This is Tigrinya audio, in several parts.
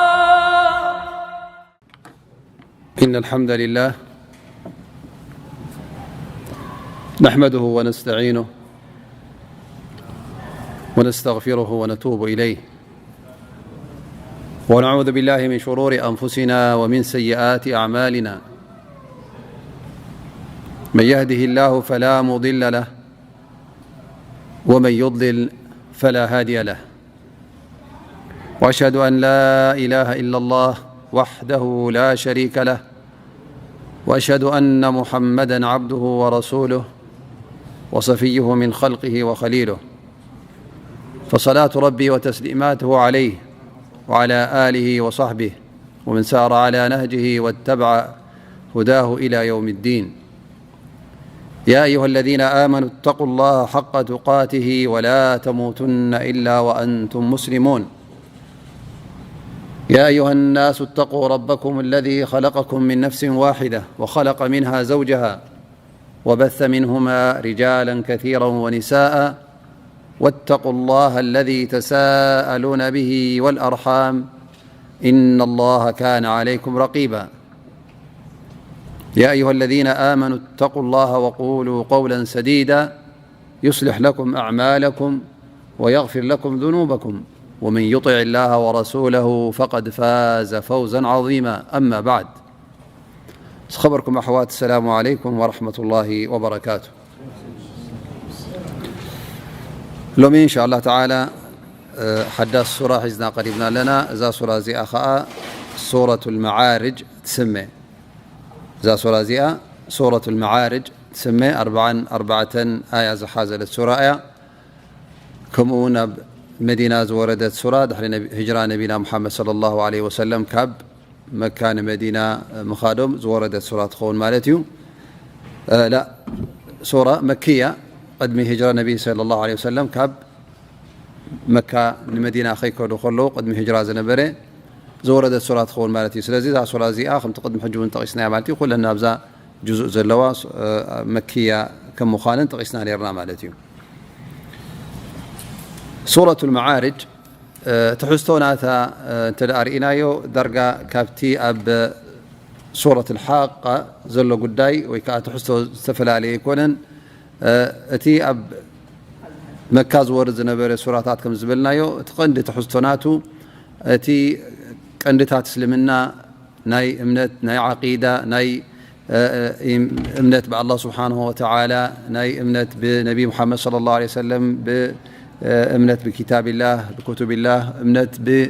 الله. إن الحمد لله نحمده ونستعينه ونستغفره ونتوب إليه، ونعوذ بالله من شرور أنفسنا ومن سيئات أعمالنا. من يهده الله فلا مضل له، ومن يضلل فلا هادي له. وأشهد أن لا إله إلا الله وحده لا شريك له، وأشهد أن محمدا عبده ورسوله وصفيه من خلقه وخليله، فصلاة ربي وتسليماته عليه وعلى آله وصحبه ومن سار على نهجه واتبع هداه إلى يوم الدين. يا أيها الذين آمنوا اتقوا الله حق تقاته ولا تموتن إلا وأنتم مسلمون. يا أيها الناس اتقوا ربكم الذي خلقكم من نفس واحدة وخلق منها زوجها وبث منهما رجالا كثيرا ونساء، واتقوا الله الذي تساءلون به والأرحام، إن الله كان عليكم رقيبا. يا أيها الذين آمنوا اتقوا الله وقولوا قولا سديدا يصلح لكم أعمالكم ويغفر لكم ذنوبكم، ومن يطع الله ورسوله فقد فاز فوزا عظيما. أما بعد، ዝኸበርኩም ኣሕዋት፣ ሰላሙ ዓለይኩም ወረሕመቱላሂ ወበረካቱ። ሎሚ እንሻ ኣላህ ተዓላ፣ እ፣ ሓዳስ ሱራ ሒዝና ቀሪብና ኣለና። እዛ ሱራ እዚኣ ኸዓ ሱረቱል መዓርጅ ትስመ። እዛ ሱራ እዚኣ ሱረቱል መዓርጅ ትስመ፣ ኣርብዓን ኣርባዕተን ኣያ ዝሓዘለት ሱራ እያ። ከምኡ እውን ኣብ መዲና ዝወረደት ሱራ፣ ድሕሪ ነቢ-፣ ህጅራ ነቢና ሙሓመድ ሰለላሁ ዐለይሂ ወሰለም ካብ መካ ንመዲና ምኻዶም ዝወረደት ሱራ ትኸውን ማለት እዩ። እ፣ ላ፣ ሱራ መክያ፣ ቅድሚ ህጅራ ነቢ ሰለላሁ ዐለይሂ ወሰለም ካብ መካ ንመዲና ከይከዱ ከለዉ፣ ቅድሚ ህጅራ ዝነበረ ዝወረደት ሱራ ትኸውን ማለት እዩ። ስለዚ እዛ ሱራ እዚኣ ከምቲ ቅድሚ ሕጂ እውን ጠቒስናያ ማለት እዩ። ኩለን ኣብዛ ጁዙእ ዘለዋ ሱ-፣ እ፣ መክያ ከም ምዃነን ጠቒስና ነይርና ማለት እዩ። ሱረቱል መዓርጅ፣ እ፣ ትሕዝቶ ናታ፣ እ፣ እንተ ደኣ ርኢናዮ፣ ዳርጋ ካብቲ ኣብ ሱረቱል ሓቃ ዘሎ ጉዳይ ወይ ከኣ ትሕዝቶ ዝተፈላለየ ኣይኮነን። እ፣ እቲ ኣብ መካ ዝወርድ ዝነበረ ሱራታት ከም ዝበልናዮ፣ እቲ ቀንዲ ትሕዝቶ ናቱ፣ እቲ ቀንድታት እስልምና፣ ናይ እምነት፣ ናይ ዓቂዳ፣ ናይ፣ እ፣ እ፣ እምነት ብኣላህ ስብሓንሁ ወተዓላ፣ ናይ እምነት ብነቢ ሙሓመድ ሰለላሁ ዐለይሂ ወሰለም፣ ብ-፣ እ፣ እምነት ብኪታቢላህ፣ ብኩቱቢላህ፣ እምነት ብ-፣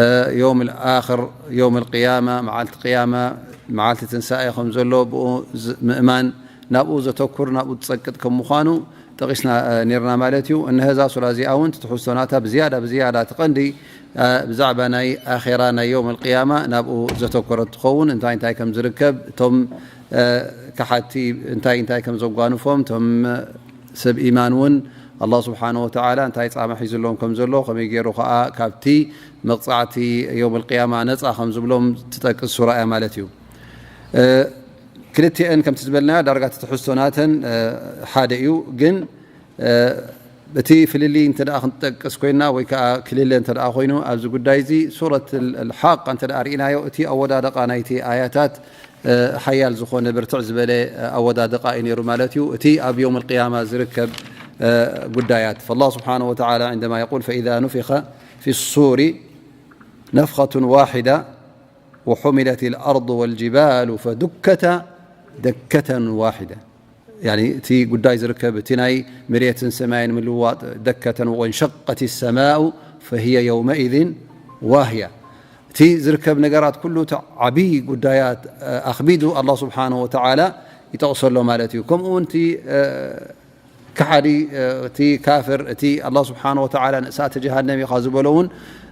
እ፣ የውም ልኣኽር፣ የውም ልቅያማ፣ መዓልቲ ቅያማ፣ መዓልቲ ትንሳኤ ከም ዘሎ ብኡ ዝ-፣ ምእማን፣ ናብኡ ዘተኩር፣ ናብኡ ዝጸቅጥ ከም ምዃኑ ጠቒስና፣ እ፣ ኔርና ማለት እዩ። እነሀ እዛ ሱራ እዚኣ እውን ትሕዝቶ ናታ ብዝያዳ፣ ብዝያዳ እቲ ቀንዲ፣ እ፣ ብዛዕባ ናይ ኣኼራ፣ ናይ የውም ኣልቅያማ ናብኡ ዘተኮረት ትኸውን። እንታይ እንታይ ከም ዝርከብ፣ እቶም፣ እ፣ ከሓድቲ እንታይ እንታይ ከም ዘጓንፎም፣ እቶም ሰብ ኢማን እውን ኣላህ ስብሓንሁ ወተዓላ እንታይ ጻማ ሒዙሎም ከም ዘሎ፣ ከመይ ገይሩ ከኣ ካብቲ መቕጻዕቲ የውም ኣልቅያማ ነጻ ከም ዝብሎም ትጠቅስ ሱራ እያ ማለት እዩ። እ፣ ክልቲአን ከምቲ ዝበልናዮ ዳርጋ እቲ ትሕዝቶ ናተን፣ እ፣ ሓደ እዩ። ግን፣ እ፣ እቲ ፍልልይ እንተ ደኣ ክንጠቅስ ኮይና ወይ ከኣ ክልለ እንተ ደኣ ኮይኑ ኣብዚ ጉዳይ እዚ ሱረት ኣል-፣ ኣልሓቃ እንተ ደኣ ርኢናዮ እቲ ኣወዳድቃ ናይቲ ኣያታት፣ እ፣ ሓያል ዝኾነ ብርትዕ ዝበለ፣ እ፣ ኣወዳድቃ እዩ ነይሩ ማለት እዩ። እቲ ኣብ የውም ኣልቅያማ ዝርከብ፣ እ፣ ጉዳያት። فالله سبحانه وتعالى عندما يقول: فإذا نفخ في الصور نفخة واحدة وحملت الأرض والجبال فدكتا دكة واحدة. ያኒ እቲ ጉዳይ ዝርከብ፣ እቲ ናይ መሬትን ሰማይን ምልዋጥ፣ ደከተን ወንሸቀት ሰማኡ ፈሂየ የውመኢዝን ዋህያ። እቲ ዝርከብ ነገራት ኩሉ፣ እቲ ዓብዪ ጉዳያት፣ እ፣ ኣኽቢዱ ኣላህ ስብሓንሁ ወተዓላ ይጠቕሰሎ ማለት እዩ። ከምኡ እውን እቲ፣ እ፣ ከሓዲ፣ እ፣ እቲ ካፍር፣ እቲ ኣላህ ስብሓንሁ ወተዓላ ንእሳተ ጀሃነም ኢኻ ዝበሎ እውን፣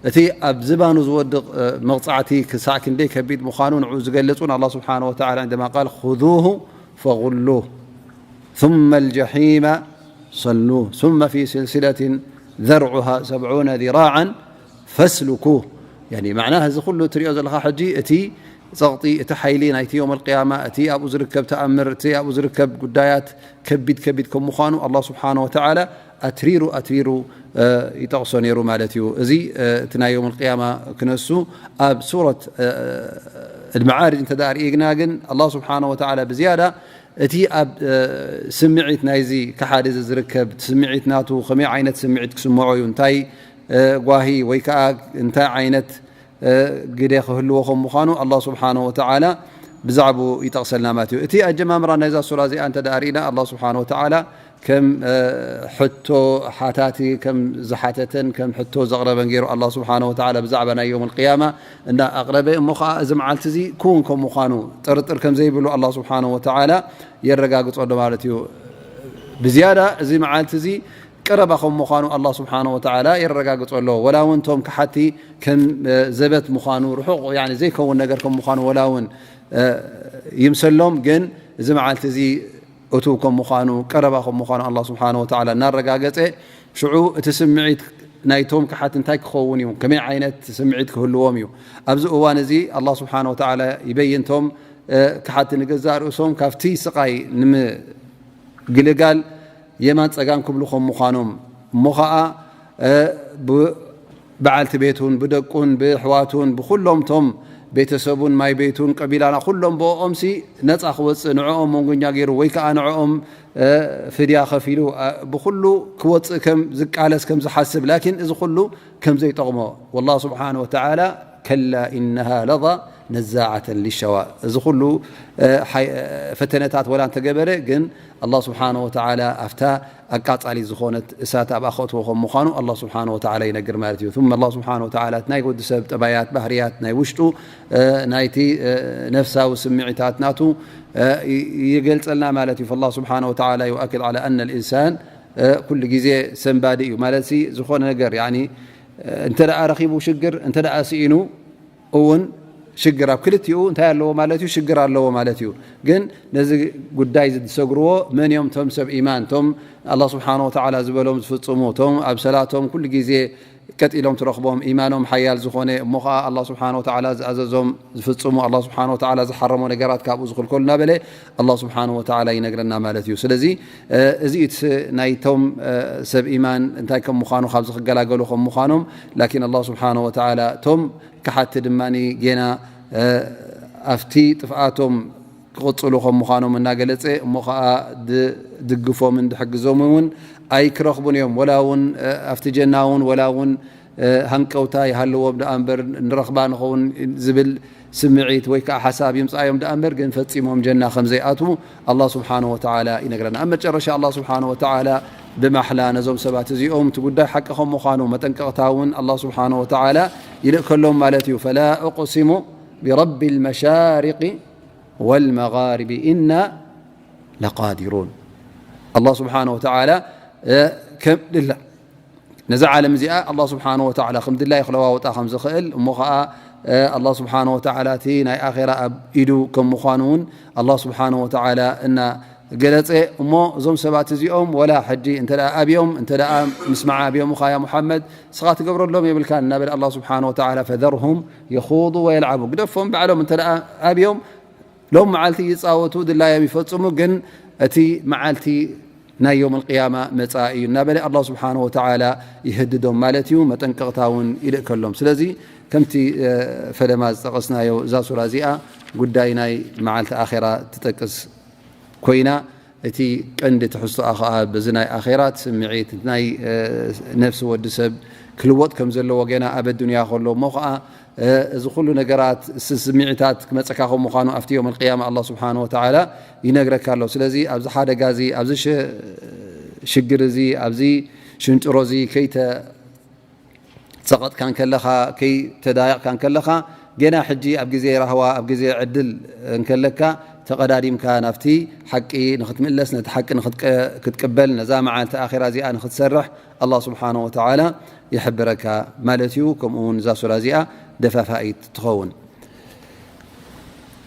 እቲ ኣብ ዝባኑ ዝወድቕ፣ እ፣ መቕጻዕቲ ክሳዕ ክንደይ ከቢድ ምዃኑ ንዕኡ ዝገልጽ እውን ኣላህ ስብሓንሁ ወተዓላ عندما قال: خذوه فغلوه ثم الجحيم صلوه ثم في سلسلة ذرعها سبعون ذراعا فاسلكوه። ያኒ፣ ማዕና እዚ ኩሉ እትሪኦ ዘለኻ ሕጂ፣ እቲ ጸቕጢ፣ እቲ ሓይሊ ናይቲ ዮም ኣልቅያማ፣ እቲ ኣብኡ ዝርከብ ተኣምር፣ እቲ ኣብኡ ዝርከብ ጉዳያት ከቢድ ከቢድ ከም ምዃኑ ኣላህ ስብሓነ ወተዓላ ኣትሪሩ ኣትሪሩ፣ እ፣ ይጠቕሶ ነይሩ ማለት እዩ። እዚ፣ እ፣ እቲ ናይ ዮም ኣልቅያማ ክነሱ ኣብ ሱረት፣ እ፣ ኣልመዓሪጅ እንተ ደኣ ርኢግና ግን ኣላህ ስብሓነ ወተዓላ ብዝያዳ እቲ ኣብ፣ እ፣ ስምዒት ናይዚ ከሓዲ እዚ ዝርከብ ስምዒት ናቱ ከመይ ዓይነት ስምዒት ክስምዖ እዩ፣ እንታይ፣ እ፣ ጓሂ ወይ ከኣ እንታይ ዓይነት እ፣ ግደ ክህልዎ ከም ምዃኑ ኣላህ ስብሓነ ወተዓላ ብዛዕባኡ ይጠቕሰልና ማለት እዩ። እቲ ኣጀማምራ ናይዛ ሱራ እዚኣ እንተ ደኣ ርኢና ኣላህ ስብሓነ ወተዓላ ከም፣ እ፣ ሕቶ ሓታቲ ከም ዝሓተተን ከም ሕቶ ዘቕረበን ገይሩ ኣላህ ስብሓነ ወተዓላ ብዛዕባ ናይ ዮም ኣልቅያማ እና ኣቕረበ። እሞ ኸዓ እዚ መዓልቲ እዚ ክውን ከም ምዃኑ ጥርጥር ከም ዘይብሉ ኣላህ ስብሓነ ወተዓላ የረጋግጾ ኣሎ ማለት እዩ። ብዝያዳ እዚ መዓልቲ እዚ ቀረባ ከም ምዃኑ ኣላህ ስብሓነ ወተዓላ የረጋግጾ ኣሎ። ወላ እውን እቶም ከሓቲ ከም፣ እ፣ ዘበት ምዃኑ፣ ርሑቕ፣ ያኒ ዘይከውን ነገር ከም ምዃኑ ወላ እውን፣ እ፣ ይምሰሎም፣ ግን እዚ መዓልቲ እዚ እቱው ከም ምዃኑ፣ ቀረባ ከም ምዃኑ ኣላህ ስብሓነ ወተዓላ እናረጋገጸ፣ ሽዑ እቲ ስምዒት ናይቶም ከሓቲ እንታይ ክኸውን እዩ? ከመይ ዓይነት ስምዒት ክህልዎም እዩ? ኣብዚ እዋን እዚ ኣላህ ስብሓነ ወተዓላ ይበይን። እቶም፣ እ፣ ከሓቲ ንገዛእ ርእሶም ካብቲ ስቓይ ንምግልጋል የማን ጸጋም ክብሉ ከም ምዃኖም፣ እሞ ኸዓ፣ እ፣ ብ-፣ በዓልቲ ቤቱን ብደቁን ብኣሕዋቱን ብኹሎም እቶም ቤተሰቡን ማይ ቤቱን ቀቢላና ኩሎም ብኦኦምሲ ነጻ ክወጽእ ንዕኦም መንጎኛ ገይሩ ወይ ከኣ ንዕኦም፣ እ፣ ፍድያ ከፊሉ፣ እ፣ ብኹሉ ክወጽእ ከም ዝቃለስ ከም ዝሓስብ፣ ላኪን እዚ ኩሉ ከም ዘይጠቕሞ ወላህ ስብሓነ ወተዓላ ከላ ኢነሃ ለዛ ነዛዓተን ሊሸዋ። እዚ ኩሉ፣ እ፣ ሓይ-፣ እ፣ ፈተነታት ወላ እንተገበረ ግን ኣላህ ስብሓነ ወተዓላ ኣብታ ኣቃጻሊ ዝኾነት እሳት ኣብኣ ከእትዎ ከም ምዃኑ ኣላህ ስብሓነ ወተዓላ ይነግር ማለት እዩ። ثم ኣላህ ስብሓነ ወተዓላ እቲ ናይ ወዲ ሰብ ጠባያት፣ ባህርያት፣ ናይ ውሽጡ፣ እ፣ ናይቲ፣ እ፣ ነፍሳዊ ስምዒታት ናቱ፣ እ፣ ይ-፣ ይገልጸልና ማለት እዩ። فالله سبحانه وتعالى يؤكد على أن الإنسان፣ እ፣ ኩሉ ግዜ ሰንባዲ እዩ። ማለት ሲ ዝኾነ ነገር፣ ያኒ፣ እ፣ እንተ ደኣ ረኺቡ ሽግር፣ እንተ ደኣ ስኢኑ እውን ሽግር ኣብ ክልቲኡ እንታይ ኣለዎ ማለት እዩ? ሽግር ኣለዎ ማለት እዩ። ግን ነዚ ጉዳይ እዚ ዝሰግርዎ መን እዮም? እቶም ሰብ ኢማን፣ እቶም ኣላህ ስብሓነ ወተዓላ ዝበሎም ዝፍጽሙ፣ እቶም ኣብ ሰላቶም ኩሉ ግዜ ቀጥ ኢሎም ትረኽቦም፣ ኢማኖም ሓያል ዝኾነ፣ እሞ ኸዓ ኣላህ ስብሓነ ወተዓላ ዝኣዘዞም ዝፍጽሙ፣ ኣላህ ስብሓነ ወተዓላ ዝሓረሞ ነገራት ካብኡ ዝኽልከሉ እናበለ ኣላህ ስብሓነ ወተዓላ ይነግረና ማለት እዩ። ስለዚ፣ እ፣ እዚ እቲ ናይቶም፣ እ፣ ሰብ ኢማን እንታይ ከም ምዃኑ፣ ካብዚ ክገላገሉ ከም ምዃኖም፣ ላኪን ኣላህ ስብሓነ ወተዓላ እቶም ከሓቲ ድማ ጌና፣ እ፣ ኣብቲ ጥፍኣቶም ክቕጽሉ ከም ምዃኖም እናገለጸ፣ እሞ ኸዓ ድ-፣ ድግፎምን ድሕግዞም እውን ኣይክረኽቡን እዮም። ወላ እውን፣ እ፣ ኣብቲ ጀና እውን ወላ እውን፣ እ፣ ሃንቀውታ ይሃልዎም ደኣ እምበር ንረኽባ ንኸውን ዝብል ስምዒት ወይ ከዓ ሓሳብ ይምጽኣዮም ደኣ እምበር ግን ፈጺሞም ጀና ከም ዘይኣትዉ ኣላህ ስብሓነ ወተዓላ ይነግረና። ኣብ መጨረሻ ኣላህ ስብሓነ ወተዓላ ብማሕላ ነዞም ሰባት እዚኦም እቲ ጉዳይ ሓቂ ከም ምዃኑ መጠንቀቕታ እውን ኣላህ ስብሓነ ወተዓላ ይልእከሎም ማለት እዩ። ፈላ ኡቅሲሙ ቢረቢ ልመሻሪቂ ወልመጋሪቢ ኢና ለቃዲሩን። ኣላህ ስብሓነ ወተዓላ፣ እ፣ ከም ድላ-፣ ነዛ ዓለም እዚኣ ኣላህ ስብሓነ ወተዓላ ከም ድላዩ ክለዋውጣ ከም ዝኽእል፣ እሞ ኸዓ፣ እ፣ ኣላህ ስብሓነ ወተዓላ እቲ ናይ ኣኼራ ኣብ ኢዱ ከም ምዃኑ እውን ኣላህ ስብሓነ ወተዓላ እናገለጸ፣ እሞ እዞም ሰባት እዚኦም ወላ ሕጂ እንተ ደኣ ኣብዮም፣ እንተ ደኣ ምስማዕ ኣብዮምኻ ያ ሙሓመድ፣ ንስኻ ትገብረሎም የብልካን እናበለ ኣላህ ስብሓነ ወተዓላ ፈዘርሁም የኹዱ ወየልዓቡ፣ ግደፎም ባዕሎም እንተ ደኣ ኣብዮም ሎም መዓልቲ ይጻወቱ፣ ድላዮም ይፈጽሙ፣ ግን እቲ መዓልቲ ናይ ዮም ኣልቅያማ መጻኢ እዩ እናበለ ኣላህ ስብሓነ ወተዓላ ይህድዶም ማለት እዩ። መጠንቀቕታ እውን ይልእከሎም። ስለዚ ከምቲ፣ እ፣ ፈለማ ዝጠቐስናዮ እዛ ሱራ እዚኣ ጉዳይ ናይ መዓልቲ ኣኼራ ትጠቅስ ኮይና፣ እቲ ቀንዲ ትሕዝቶኣ ኸኣ በዚ ናይ ኣኼራ እቲ ስምዒት፣ እቲ ናይ፣ እ፣ ነፍሲ ወዲ ሰብ ክልወጥ ከም ዘለዎ ገና ኣብ ኣዱንያ ከሎ እሞ ኸኣ፣ እ፣ እዚ ኩሉ ነገራት፣ ስ-፣ ስምዒታት ክመጸካ ከም ምዃኑ ኣብቲ ዮም ኣልቅያማ ኣላህ ስብሓነ ወተዓላ ይነግረካ ኣሎ። ስለዚ ኣብዚ ሓደጋ እዚ፣ ኣብዚ ሽ-፣ ሽግር እዚ፣ ኣብዚ ሽንጭሮ እዚ ከይተ-፣ ጸቐጥካ እንከለኻ፣ ከይተዳየቕካ እንከለኻ፣ ገና ሕጂ ኣብ ግዜ ራህዋ፣ ኣብ ግዜ ዕድል እንከለካ፣ ተቐዳዲምካ ናብቲ ሓቂ ንኽትምለስ፣ ነቲ ሓቂ ንኽትቀ-፣ ክትቅበል፣ ነዛ መዓልቲ ኣኼራ እዚኣ ንኽትሰርሕ፣ ኣላህ ስብሓነ ወተዓላ ይሕብረካ ማለት እዩ። ከምኡ እውን እዛ ሱራ እዚኣ ደፋፋኢት ትኸውን።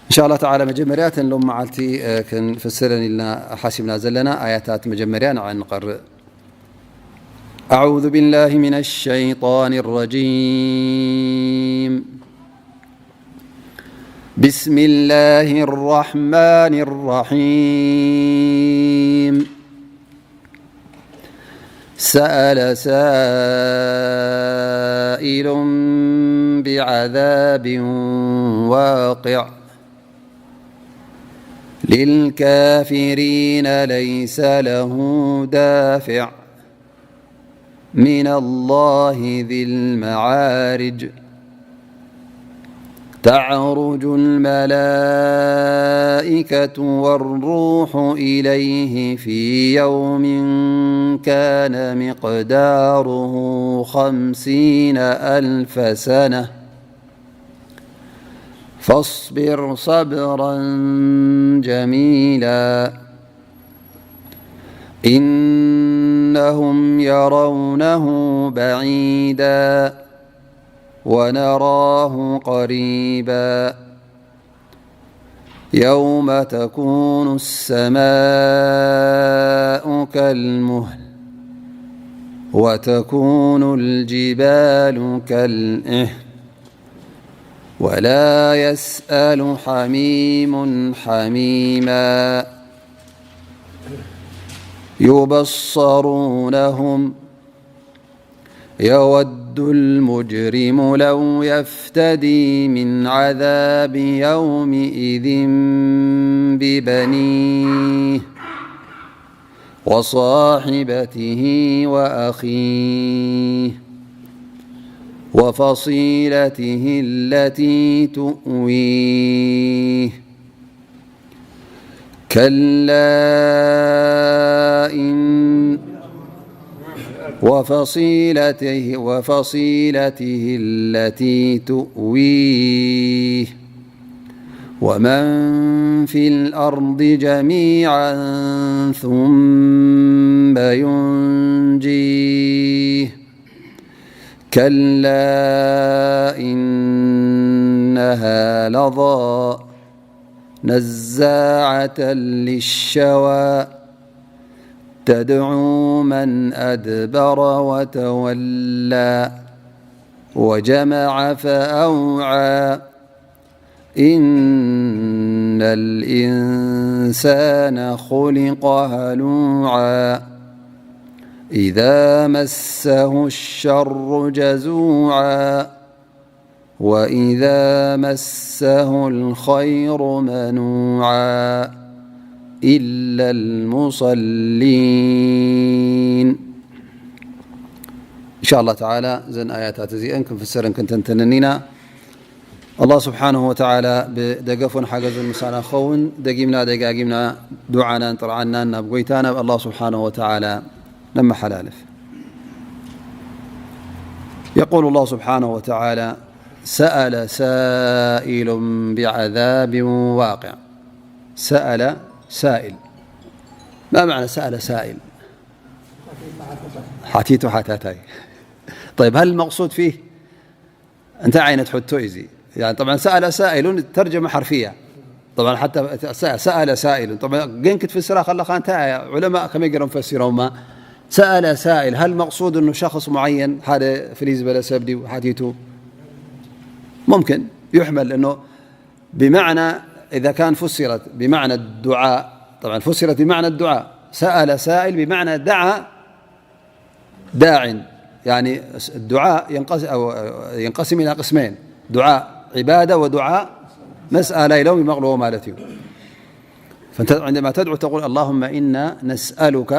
እንሻ ኣላህ ተዓላ መጀመርያ እተን ሎም መዓልቲ፣ እ፣ ክንፍስረን ኢልና ሓሲብና ዘለና ኣያታት መጀመርያ ንዐን ንቐርእ። أعوذ بالله من الشيطان الرجيم. بسم الله الرحمن الرحيم. سأل سائل بعذاب واقع. للكافرين ليس له دافع. من الله ذي المعارج. تعرج الملائكة والروح إليه في يوم كان مقداره خمسين ألف سنة. فاصبر صبرا جميلا. إنهم يرونه بعيدا ونراه قريبا. يوم تكون السماء كالمهل وتكون الجبال كالعهن. ولا يسأل حميم حميما. يبصرونهم. يود المجرم لو يفتدي من عذاب يومئذ ببنيه وصاحبته وأخيه وفصيلته التي تؤويه. كلا إن وفصيلته، وفصيلته التي تؤويه. ومن في الأرض جميعا ثم ينجيه. كلا إنها لظى. نزاعة للشوى. تدعو من أدبر وتولى. وجمع فأوعى. إن الإنسان خلق هلوعا. إذا مسه الشر جزوعا. وإذا مسه الخير منوعا. إلا المصلين. إن شاء الله تعالى እዘን ኣያታት እዚአን ክንፍስርን ክንተንትንን ኢና። ኣላህ ስብሓንሁ ወተዓላ ብደገፉን ሓገዙን ምሳና ክኸውን፣ ደጊምና ደጋጊምና ዱዓናን ጥርዓናን ናብ ጎይታ ናብ ኣላህ ስብሓንሁ ወተዓላ ነመሓላልፍ። يقول الله سبحانه وتعالى: سأل سائل بعذاب واقع. سأل سائل. ما معنى سأل سائل؟ ሓቲቱ ሓታታይ። طيب، هل المقصود فيه እንታይ ዓይነት ሕቶ እዩ እዚ? يعني، طبعا، سأل سائل ترجمة حرفية. طبعا، حتى سأل سائل، طبعا، ግን ክትፍስራ ከለኻ እንታይ እያ? ዑለማእ ከመይ ገይሮም ፈሲሮማ? سأل سائل، هل مقصود إنه شخص معين፣ ሓደ ፍልይ ዝበለ ሰብ ድዩ ሓቲቱ؟ ممكن يحمل إنه بمعنى، إذا كان فسرت بمعنى الدعاء، طبعا، فسرت بمعنى الدعاء. سأل سائل بمعنى دعا داع. يعني، الدعاء ينقس-، أو ينقسم إلى قسمين: دعاء عبادة ودعاء مسألة ኢሎም ይመቕልዎ ማለት እዩ። فأنت عندما تدعو تقول: اللهم إنا نسألك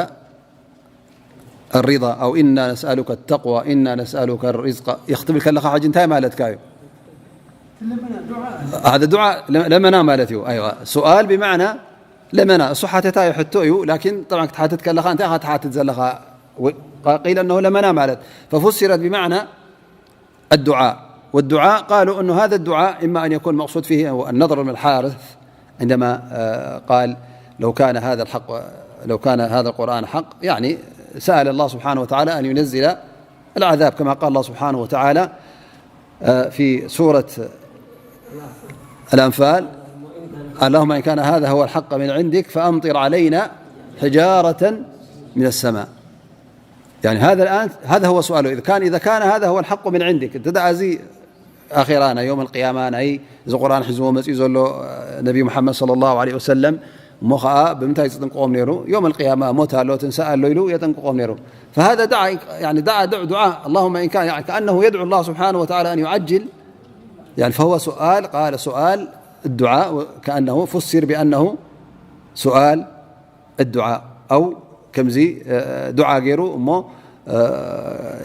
الرضا، أو إنا نسألك التقوى، إنا نسألك الرزق. يختبر ከለኻ ሕጂ እንታይ ማለትካ እዩ? هذا دعاء، ለመና ማለት እዩ። أيوة، سؤال بمعنى ለመና። እሱ ሓተታ እዩ፣ ሕቶ እዩ። لكن طبعا ክትሓትት ከለኻ እንታይ ኢኻ ትሓትት ዘለኻ? قيل أنه ለመና ማለት، ففسرت بمعنى الدعاء. والدعاء قالوا أنه هذا الدعاء إما أن يكون مقصود فيه هو النضر بن الحارث عندما، آه، قال: لو كان هذا الحق، لو كان هذا القرآن حق، يعني، سأل الله سبحانه وتعالى أن ينزل العذاب، كما قال الله سبحانه وتعالى، آه، في سورة الأنفال: اللهم إن كان هذا هو الحق من عندك فأمطر علينا حجارة من السماء. يعني، هذا الآن، هذا هو سؤاله. إذا كان، إذا كان هذا هو الحق من عندك، እንተ ደኣ እዚ ኣኼራ ናይ ዮም ኣልቅያማ ናይ እዚ ቁርኣን ሒዝዎ መፅኡ ዘሎ ነቢ ሙሓመድ ሰለላሁ ዐለይሂ ወሰለም እሞ ከዓ ብምንታይ ዝጥንቅቖም ነይሩ? ዮም ኣልቅያማ ሞት ኣሎ ትንሳእ ኣሎ ኢሉ የጠንቅቖም ነይሩ። فهذا دعا يعني دعا دعاء اللهم إن كان يعني كأنه يدعو الله سبحانه وتعالى أن يعجل يعني فهو سؤال قال سؤال الدعاء كأنه فسر بأنه سؤال الدعاء أو كمزي دعاء غيره أمه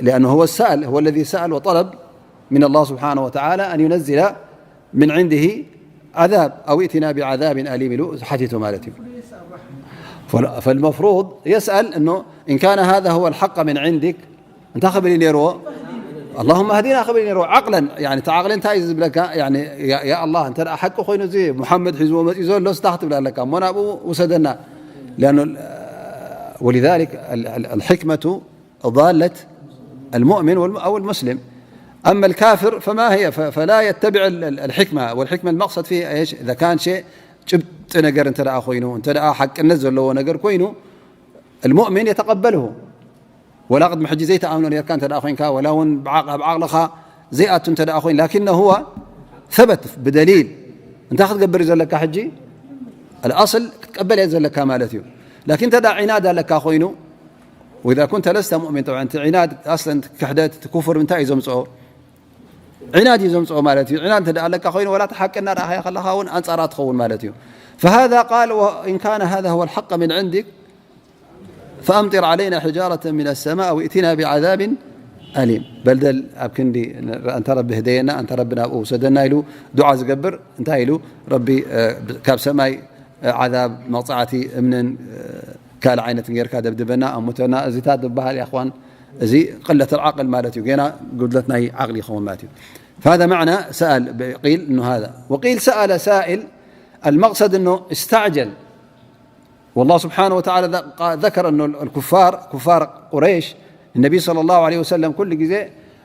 لأنه هو السائل هو الذي سأل وطلب من الله سبحانه وتعالى أن ينزل من عنده عذاب أو ائتنا بعذاب أليم له حديث مالتي فالمفروض يسأل أنه إن كان هذا هو الحق من عندك أنت خبري نيرو اللهم اهدنا خبري نيرو عقلا يعني تعقل أنت إذا بلك يعني يا الله أنت حق خوين زي محمد حزب ومزي زول لو استخدم لك من أبو وسدنا لأنه ولذلك الحكمة ضالة المؤمن أو المسلم. أما الكافر فما هي فلا يتبع الحكمة والحكمة المقصد فيه إيش إذا كان شيء ጭብጢ ነገር እንተ ደኣ ኮይኑ እንተ ደኣ ሓቅነት ዘለዎ ነገር ኮይኑ المؤمن يتقبله ولا قد محجي زيت أمنه يركان تدأخين كا ولا ون بعق بعق لخا زي أتن تدأخين لكنه هو ثبت بدليل أنت أخذ قبر زلك حجي الأصل تقبل يزلك مالتيو لكن تدع عناد لك خوينو وإذا كنت لست مؤمن طبعا عناد أصلا كحدة كفر من تاي زمزو عناد يزمزو مالتيو عناد تدع لك خوينو ولا تحقنا رأها يخلها ون أنصارات خون مالتيو فهذا قال وإن كان هذا هو الحق من عندك فأمطر علينا حجارة من السماء أو ائتنا بعذاب أليم. በልደል ኣብ ክንዲ ኣንታ ረቢ ህደየና ኣንታ ረቢ ናብኡ ውሰደና ኢሉ ዱዓ ዝገብር እንታይ ኢሉ ረቢ ካብ ሰማይ ዓዛብ መቕፃዕቲ እምንን ካልእ ዓይነት ጌርካ ደብድበና ኣሙተና እዚታት ዝበሃል ያኳን እዚ ቅለት ዓቅል ማለት እዩ ጌና ጉድለት ናይ ዓቅሊ ይኸውን ማለት እዩ فهذا معنى سأل قيل انه هذا وقيل سأل سائل المقصد انه استعجل والله سبحانه وتعالى ذكر أن الكفار كفار قريش النبي صلى الله عليه وسلم كل جزء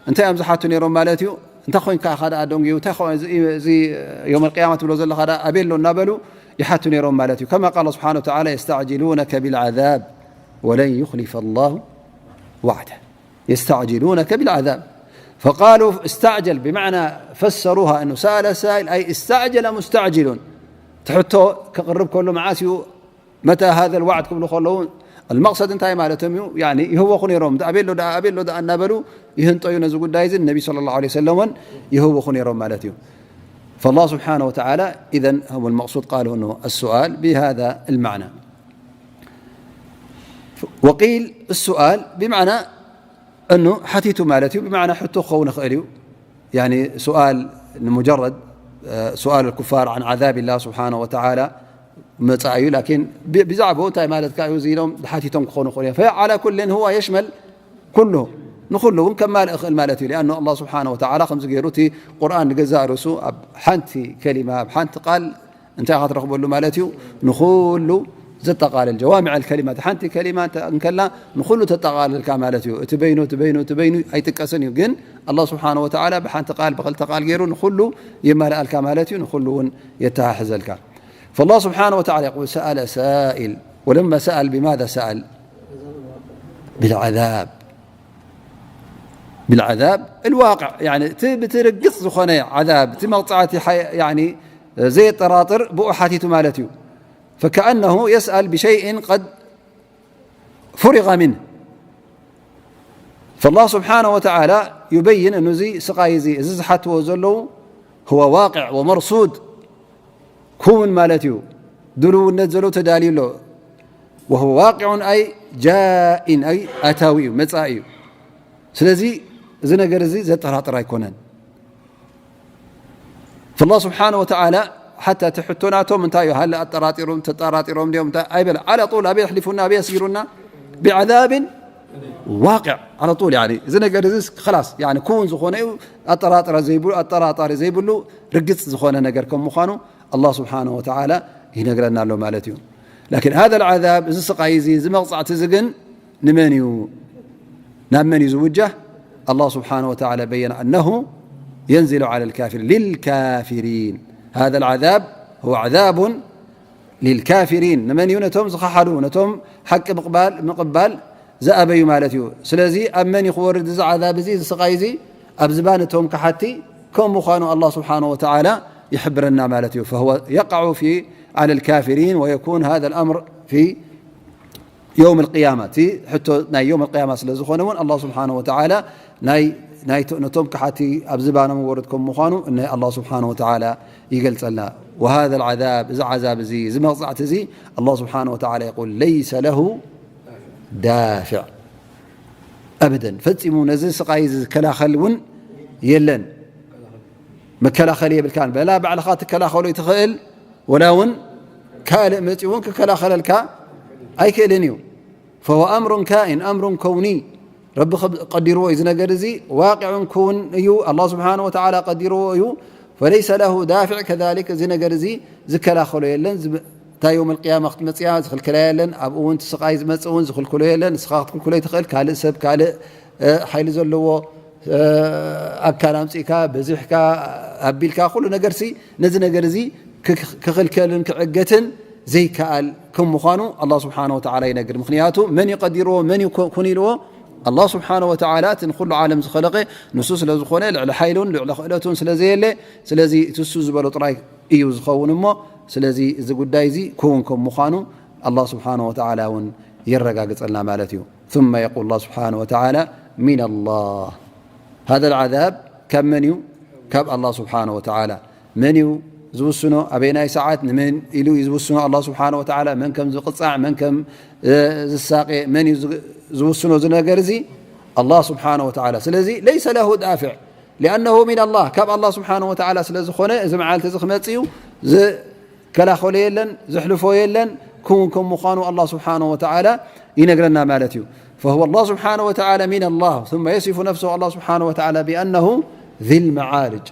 أنت أمزحته نيرون مالتيو أنت خوين كأخذ أدون جيو تخو زي يوم القيامة بلو زل خذ أبيل لنا بلو يحتوا نيرون مالتيو كما قال سبحانه وتعالى يستعجلونك بالعذاب ولن يخلف الله وعده يستعجلونك بالعذاب فقالوا استعجل بمعنى فسروها أنه سأل سائل أي استعجل مستعجل تحطه كقرب كله معاسيو متى هذا الوعد ክብሉ ከለዉ المقصد እንታይ ማለቶም እዩ ይህወኹ ነይሮም ኣቤሎ ደኣ ኣቤሎ ደኣ እናበሉ ይህንጠዩ ነዚ ጉዳይ እዚ ነቢ صلى الله عليه وسلم እውን ይህወኹ ነይሮም ማለት እዩ فالله سبحانه وتعالى إذا هو المقصود قالوا أنه السؤال بهذا المعنى وقيل السؤال بمعنى أنه حتيت مالتي بمعنى حتو خون خيريو يعني سؤال مجرد سؤال الكفار عن عذاب الله سبحانه وتعالى መጻእ እዩ ላኪን ብዛዕባኡ እንታይ ማለትካ እዩ እዚ ኢሎም ሓቲቶም ክኾኑ ክኽእሉ እዮም فعلى كل هو يشمل ኩሉ ንኹሉ እውን ከማልእ ይኽእል ማለት እዩ لأنه الله سبحانه وتعالى ከምዚ ገይሩ እቲ ቁርኣን ንገዛእ ርእሱ ኣብ ሓንቲ ከሊማ ኣብ ሓንቲ ቃል እንታይ ኢኻ ትረኽበሉ ማለት እዩ ንኹሉ ዘጠቓልል ጀዋሚዕ الكلمة ሓንቲ ከሊማ እንከላ ንኹሉ ተጠቓልልካ ማለት እዩ እቲ በይኑ እቲ በይኑ እቲ በይኑ ኣይጥቀስን እዩ ግን الله سبحانه وتعالى ብሓንቲ ቃል ብኽልተ ቃል ገይሩ ንኹሉ የማልኣልካ ማለት እዩ ንኹሉ እውን የተሓሕዘልካ فالله سبحانه وتعالى يقول سأل سائل ولما سأل بماذا سأل بالعذاب بالعذاب الواقع يعني بترقص زخنة عذاب تمغطعتي يعني زي الطراطر بؤحاتي تمالتي فكأنه يسأل بشيء قد فرغ منه فالله سبحانه وتعالى يبين أنه زي سقاي زي زي زحته وزلو هو واقع ومرصود كون مالتيو دلو النزلو تداليلو وهو واقع أي جاء أي أتاوي متسائي سلزي زي نقر زي زي ترى ترى يكونن فالله سبحانه وتعالى حتى تحتوناتهم انت أيها هل أتراترهم تتراترهم اليوم أي بل على طول أبي يحلفون أبي يسيرون بعذاب واقع على طول يعني زي نقر زي خلاص يعني كون زخونه أتراتر زي بلو أتراتر زي بلو رقص زخونه نقر كم مخانو الله سبحانه وتعالى ينقرنا له مالتيو لكن هذا العذاب زي سقاي زي زي مقصعت زي جن نمن يو نمن يزوجه الله سبحانه وتعالى بين أنه ينزل على الكافر للكافرين هذا العذاب هو عذاب للكافرين نمن يو نتوم زخحلو نتوم حق مقبال مقبال زأبي مالتيو سلزي أمن يخور زي عذاب زي سقاي زي أبزبان توم كحتي ከም ምዃኑ ኣላህ ስብሓነ ወተዓላ ይሕብረና ማለት እዩ። فهو يقع في على الكافرين ويكون هذا الأمر في يوم القيامة። እቲ ሕቶ ናይ የውም ኣልቅያማ ስለ ዝኾነ እውን ኣላህ ስብሓነ ወተዓላ ናይ ናይቶ- ነቶም ክሓቲ ኣብ ዝባኖም ወርድ ከም ምዃኑ ናይ ኣላህ ስብሓነ ወተዓላ ይገልጸልና። وهذا العذاب፣ እዚ ዓዛብ እዚ፣ እዚ መቕጻዕቲ እዚ ኣላህ ስብሓነ ወተዓላ يقول ليس له دافع أبدا። ፈጺሙ ነዚ ስቓይ እዚ ዝከላኸል እውን የለን። መከላኸሊ የብልካን። በላ ባዕልኻ ትከላኸሎ ትኽእል፣ ወላ እውን ካልእ መፂኡ እውን ክከላኸለልካ ኣይክእልን እዩ። فهو أمر كائن، أمر كوني። ረቢ ኸብ- ቀዲርዎ እዩ። እዚ ነገር እዚ ዋቂዑን ክውን እዩ። ኣላህ ስብሓነ ወተዓላ ቀዲርዎ እዩ። فليس له دافع كذلك። እዚ ነገር እዚ ዝከላኸሎ የለን። ዝብ- እታ የውም ኣልቅያማ ክትመፅያ ዝኽልክላ የለን። ኣብኡ እውን እቲ ስቓይ ዝመፅእ እውን ዝኽልክሎ የለን። ንስኻ ክትክልክሎ ይትኽእል። ካልእ ሰብ፣ ካልእ እ፣ ሓይሊ ዘለዎ እ፣ ኣካል ኣምፂእካ፣ በዚሕካ፣ ኣቢልካ፣ ኩሉ ነገርሲ ነዚ ነገር እዚ ክክ- ክኽልከልን ክዕገትን ዘይከኣል ከም ምዃኑ ኣላህ ስብሓነ ወተዓላ ይነግር። ምኽንያቱ መን እዩ ቀዲርዎ፣ መን እዩ ኮ- ኩን ኢልዎ? ኣላህ ስብሓነ ወተዓላ፣ እቲ ንኹሉ ዓለም ዝኸለቐ ንሱ ስለ ዝኾነ፣ ልዕሊ ሓይሉን ልዕሊ ክእለቱን ስለ ዘየለ፣ ስለዚ እቲ እሱ ዝበሎ ጥራይ እዩ ዝኸውን እሞ፣ ስለዚ እዚ ጉዳይ እዚ ክውን ከም ምዃኑ ኣላህ ስብሓነ ወተዓላ እውን የረጋግጸልና ማለት እዩ። ثم يقول الله سبحانه وتعالى من الله. هذا العذاب ካብ መን እዩ? ካብ ኣላህ ስብሓነ ወተዓላ። መን እዩ ዝውስኖ? ኣበየናይ ሰዓት ንመን ኢሉ እዩ ዝውስኖ? ኣላህ ስብሓነ ወተዓላ መን ከም ዝቕጻዕ፣ መን ከም እ፣ ዝሳቐ፣ መን እዩ ዝ- ዝውስኖ እዚ ነገር እዚ? ኣላህ ስብሓነ ወተዓላ። ስለዚ ليس له دافع لأنه من الله፣ ካብ ኣላህ ስብሓነ ወተዓላ ስለ ዝኾነ እዚ መዓልቲ እዚ ክመጽእ እዩ። ዝከላኸሎ የለን፣ ዘሕልፎ የለን። ክውን ከም ምዃኑ ኣላህ ስብሓነ ወተዓላ ይነግረና ማለት እዩ። فهو الله سبحانه وتعالى من الله ثم يصف نفسه الله سبحانه وتعالى بأنه ذي المعارج.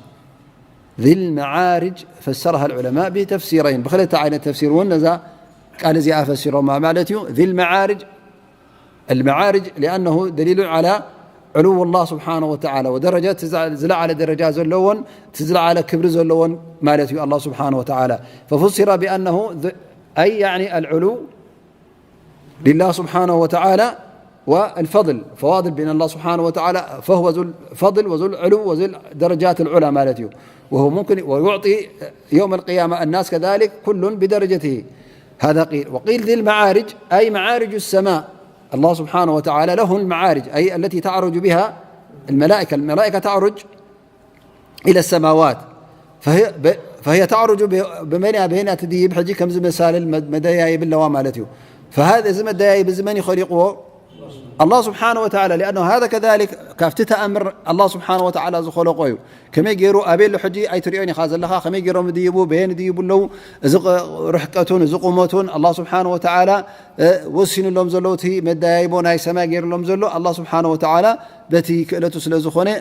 ذي المعارج فسرها العلماء بتفسيرين، ብክልተ ዓይነት ተፍሲር እውን ነዛ ቃል እዚኣ ፈሲሮማ ማለት እዩ። ذي المعارج المعارج لأنه دليل على علو الله سبحانه وتعالى ودرجة ዝለዓለ ደረጃ ዘለዎን እቲ ዝለዓለ ክብሪ ዘለዎን ማለት እዩ ኣላህ ስብሓነ ወተዓላ። ففسر بأنه ذ- أي يعني العلو لله سبحانه وتعالى والفضل، فواضل بأن الله سبحانه وتعالى فهو ذو الفضل وذو العلو وذو الدرجات العلى ማለት እዩ። وهو ممكن ويعطي يوم القيامة الناس كذلك كل بدرجته. هذا قيل. وقيل ذي المعارج أي معارج السماء، الله سبحانه وتعالى له المعارج أي التي تعرج بها الملائكة. الملائكة تعرج إلى السماوات فهي، ب- فهي تعرج ب- بمنها بين تديب حجي كم زمسال المدايا باللوام مالتيو. فهذا زم الدايا بزمن يخلقه الله سبحانه وتعالى، لأنه هذا كذلك كافتة أمر الله سبحانه وتعالى زخلقه. كما يجيروا أبي له حجي أي تريوني خاز الله، كما يجيروا مديبوا بين ديبوا له، رزق رحقتون، رزق قومتون، الله سبحانه وتعالى وسين لهم زلوتي مدايبون أي سما جير لهم زلو الله سبحانه وتعالى بتي كلتو سلزخونه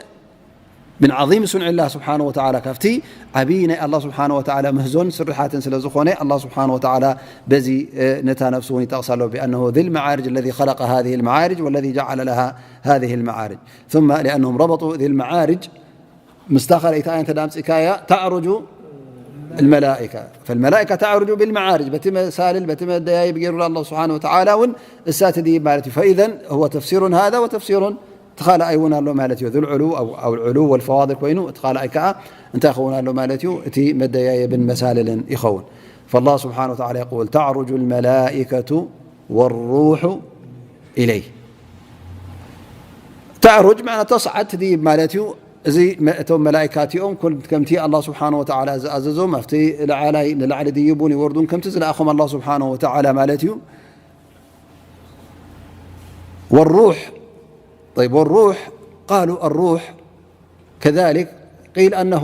من عظيم صنع الله سبحانه وتعالى، ካብቲ ዓቢ ናይ ኣላህ ስብሓነ ወተዓላ ምህዞን ስርሓትን ስለ ዝኾነ ኣላህ ስብሓነ ወተዓላ በዚ ነታ ነፍሱ እውን ይጠቕሳ ኣሎ። بأنه ذي المعارج الذي خلق هذه المعارج والذي جعل لها هذه المعارج. ثم لأنهم ربطوا ذي المعارج ምስታ ካልኣይታ እንታይ ኣምፂእካያ? تعرج الملائكة، فالملائكة تعرج بالمعارج በቲ መሳልል በቲ መደያይብ ገይሩላ ኣላህ ስብሓነ ወተዓላ እውን እሳ ትድይብ ማለት እዩ። فإذا هو تفسير هذا وتفسير እቲ ካልኣይ እውን ኣሎ ማለት እዩ። ذو العلو أو العلو والفواضل ኮይኑ እቲ ካልኣይ ከዓ እንታይ ይኸውን ኣሎ ማለት እዩ? እቲ መደያየብን መሳልልን ይኸውን። فالله سبحانه وتعالى يقول تعرج الملائكة والروح إليه. تعرج معنى تصعد ትድይብ ማለት እዩ። እዚ እቶም መላእካ እቲኦም ከምቲ ኣላህ ስብሓነ ወተዓላ ዝኣዘዞም ኣብቲ ላዕላይ ንላዕሊ ድይቡን ይወርዱን ከምቲ ዝለኣኾም ኣላህ ስብሓነ ወተዓላ ማለት እዩ። والروح، طيب، والروح، قالوا الروح كذلك قيل أنه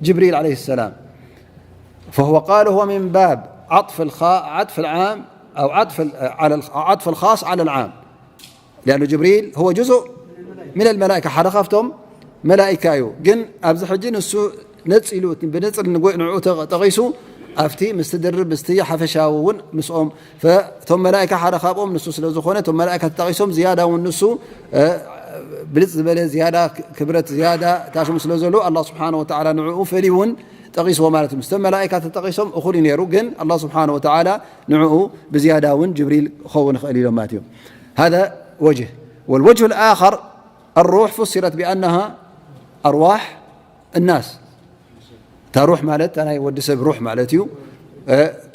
جبريل عليه السلام، فهو قال هو من باب عطف الخا-، عطف العام أو عطف ال-، على ال-، عطف الخاص على العام، لأن جبريل هو جزء من الملائكة، حدا خافتهم ملائكة أيو. جن أبز حجي نسو نتس إلو بنتس نقول نعوت تغيسو أفتي مستدر مستي حفشاون مسؤوم فቶም መላእካ ሓደ ካብኦም ንሱ ስለ ዝኾነ እቶም መላእካ ተጠቒሶም ዝያዳ እውን ንሱ ብልፅ ዝበለ ዝያዳ ክብረት ዝያዳ ታሽሙ ስለ ዘሎ ኣላ ስብሓን ወተዓላ ንዕኡ ፈሊ እውን ጠቒስዎ ማለት እዩ። ምስቶም መላእካ ተጠቒሶም እኹል እዩ ነይሩ፣ ግን ኣላ ስብሓን ወተዓላ ንዕኡ ብዝያዳ እውን ጅብሪል ክኸውን ይኽእል ኢሎም ማለት እዮም። هذا وجه. والوجه الآخر الروح فسرت بأنها أرواح الناس. እታ ሩሕ ማለት እታ ናይ ወዲ ሰብ ሩሕ ማለት እዩ።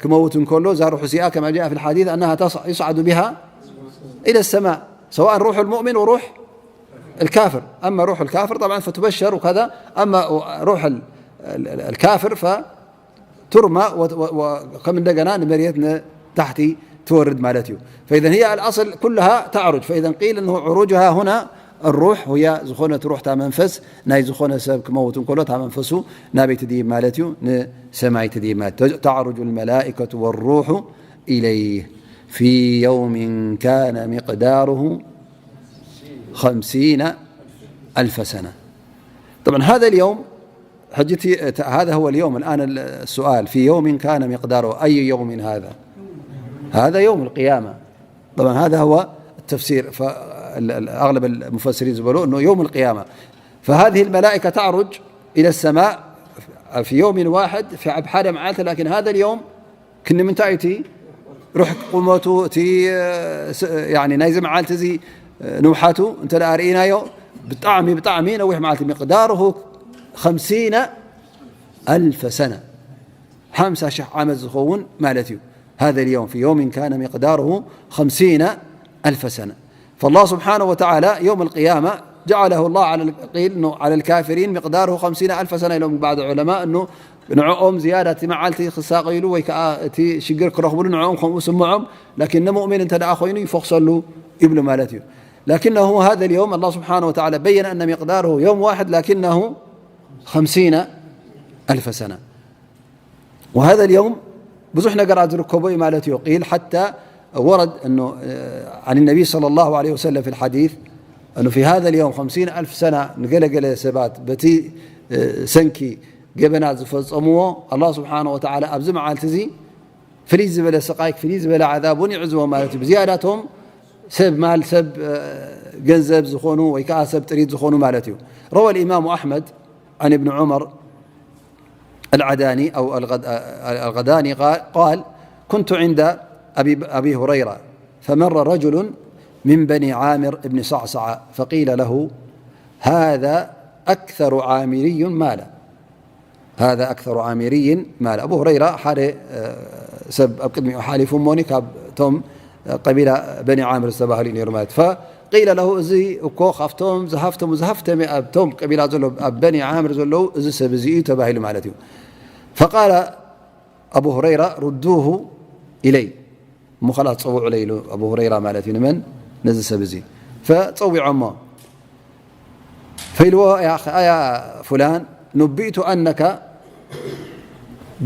ክመውት እንከሎ እዛ ሩሕ እዚኣ كما جاء في الحديث أنها يصعد بها إلى السماء سواء روح المؤمن وروح الكافر. أما روح الكافر طبعا فتبشر وكذا، أما روح الكافر فترمى وكم دقنا نمريت تحت ትወርድ ማለት እዩ። فإذا هي الأصل كلها تعرج. فإذا قيل أنه عروجها هنا الروح هي ዝኾነት ሩሕ እታ መንፈስ ናይ ዝኾነ ሰብ ክመውት እንከሎ እታ መንፈሱ ናበይ ትድይብ ማለት እዩ? ንሰማይ ትድይብ ማለት። تعرج الملائكة والروح إليه في يوم كان مقداره خمسين ألف سنة. طبعا هذا اليوم حجتي، هذا هو اليوم الآن السؤال، في يوم كان مقداره، أي يوم هذا؟ هذا يوم القيامة. طبعا هذا هو التفسير، فأغلب المفسرين يقولون أنه يوم القيامة. فهذه الملائكة تعرج إلى السماء في يوم واحد في عبحادة معالته، لكن هذا اليوم كن من تأتي روح قمته تي يعني نايزم عالتزي نوحته أنت لا أرئينا يو بطعمي بطعمي نوح معالتي مقداره خمسين ألف سنة. ሓምሳ ሽሕ ዓመት ዝኸውን ማለት እዩ። هذا اليوم في يوم كان مقداره خمسين ألف سنة. فالله سبحانه وتعالى يوم القيامة جعله الله على ال-، قيل إنه على الكافرين مقداره خمسين ألف سنة ኢሎም بعض علماء إنه ንዕኦም ዝያዳ እቲ መዓልቲ ክሳቐይሉ ወይ ከዓ እቲ ሽግር ክረኽብሉ ንዕኦም ከምኡ ስምዖም لكن ንሙእሚን እንተ ደኣ ኮይኑ ይፈኽሰሉ ይብሉ ማለት እዩ. لكنه هذا اليوم الله سبحانه وتعالى بين أن مقداره يوم واحد لكنه خمسين ألف سنة. وهذا اليوم ብዙሕ ነገራት ዝርከቦ እዩ ማለት እዩ። قيل حتى ورد أنه عن النبي صلى الله عليه وسلم في الحديث أنه في هذا اليوم خمسين ألف سنة ንገለገለ ሰባት በቲ ሰንኪ ገበናት ዝፈጸምዎ الله سبحانه وتعالى ኣብዚ መዓልቲ እዚ ፍልይ ዝበለ ስቓይ ፍልይ ዝበለ ዓዛብ እውን ይዕዝቦ ማለት እዩ። ብዝያዳቶም ሰብ ማል ሰብ ገንዘብ ዝኾኑ ወይ ከዓ ሰብ ጥሪት ዝኾኑ ማለት እዩ። روى الإمام أحمد عن ابن عمر العداني أو الغد-، الغداني قال، قال: كنت عند أبي، أبي هريرة فمر رجل من بني عامر بن صعصعة فقيل له: هذا أكثر عامري مالا. هذا أكثر عامري مالا. أبو هريرة حارة سب أبقد من أحالف موني كاب توم قبيلة بني عامر السباهلي نيرمات. فقيل له: እዚ እኮ ካብቶም ዝሃፍቶም ዝሃፍተመ ኣብቶም ቀቢላ ዘሎ ኣብ በኒ ዓምር ዘለዉ እዚ ሰብ እዚ እዩ ተባሂሉ ማለት እዩ። فقال أبو هريرة: ردوه إلي. እሞ خلاص ጸውዑለይ ኢሉ ኣቡ ሁረይራ ማለት እዩ። ንመን? ነዚ ሰብ እዚ። فጸዊዖሞ فإلوه: يا أخ-، يا فلان، نبئت أنك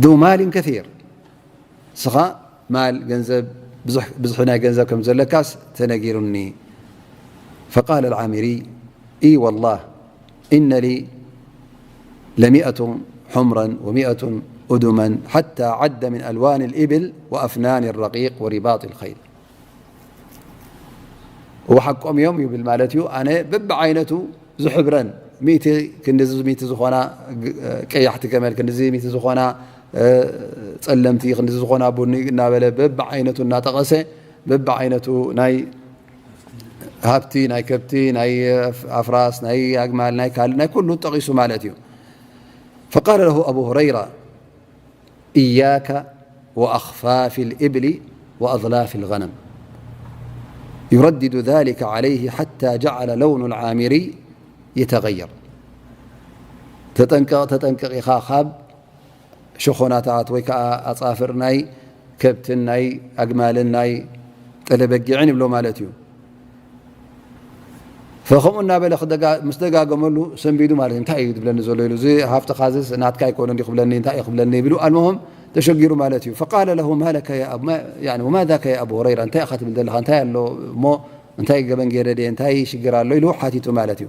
ذو مال كثير. ንስኻ ማል ገንዘብ ብዙሕ፣ ብዙሕ ናይ ገንዘብ ከም ዘለካስ ተነጊሩኒ። فقال العامري: إي والله إن لي لمائة حمرا ومائة أدما حتى عد من ألوان الإبل وأفنان الرقيق ورباط الخيل. እወ ሓቆም እዮም ይብል ማለት እዩ። ኣነ በብዓይነቱ ዝሕብረን ሚእቲ ክንድዚ ሚእቲ ዝኾና ግ-፣ ቀያሕቲ ገመል ክንድዚ ሚእቲ ዝኾና፣ እ፣ ጸለምቲ ክንድዚ ዝኾና ቡኒ እናበለ በብዓይነቱ እናጠቐሰ በብዓይነቱ ናይ ሃብቲ ናይ ከብቲ ናይ ኣፍ-፣ ኣፍራስ ናይ ኣግማል ናይ ካልእ ናይ ኩሉ ጠቒሱ ማለት እዩ። فقال له أبو هريرة: إياك وأخفاف الإبل وأظلاف الغنم. يردد ذلك عليه حتى جعل لون العامري يتغير. ተጠንቀቕ፣ ተጠንቀቕ ኢኻ ካብ ሸኾናታት ወይ ከዓ ኣጻፍር ናይ ከብትን ናይ ኣግማልን ናይ ጠለበጊዕን ይብሎ ማለት እዩ። فከምኡ እናበለ ክደጋ-፣ ምስ ደጋገመሉ ሰንቢዱ ማለት እዩ። እንታይ እዩ ዝብለኒ ዘሎ ኢሉ፣ እዚ ሃፍትኻ እዚስ ናትካ ኣይኮነን ድዩ ክብለኒ፣ እንታይ እዩ ክብለኒ ቢሉ ኣልመሆም ተሸጊሩ ማለት እዩ። فقال له: ما لك يا أب-، ما-، يعني، وما ذاك يا أبو هريرة؟ እንታይ ኢኻ ትብል ዘለኻ? እንታይ ኣሎ እሞ፣ እንታይ ገበን ገይረ ድየ? እንታይ ሽግር ኣሎ? ኢሉ ሓቲቱ ማለት እዩ።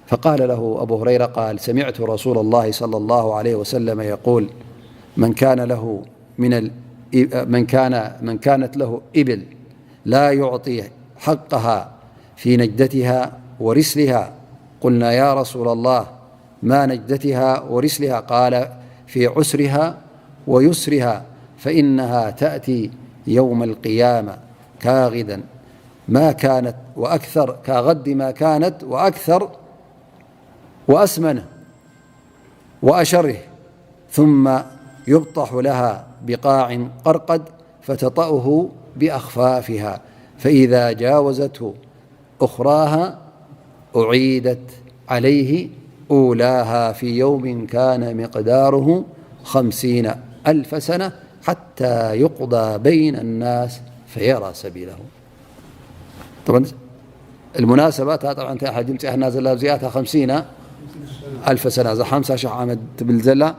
فقال له أبو هريرة قال: سمعت رسول الله صلى الله عليه وسلم يقول: من كان له من ال-، من كان، من كانت له إبل لا يعطي حقها في نجدتها ورسلها. قلنا: يا رسول الله، ما نجدتها ورسلها؟ قال: في عسرها ويسرها، فإنها تأتي يوم القيامة كاغدا ما كانت وأكثر، كغد ما كانت وأكثر وأسمن. وأشره، ثم يبطح لها بقاع قرقد فتطأه بأخفافها، فإذا جاوزته أخراها أعيدت عليه أولاها في يوم كان مقداره خمسين ألف سنة حتى يقضى بين الناس فيرى سبيله. طبعا المناسبة تا طبعا تا حجم تحنا زلا بزيادة خمسين ألف سنة، إذا خمسة شح عام تبل زلا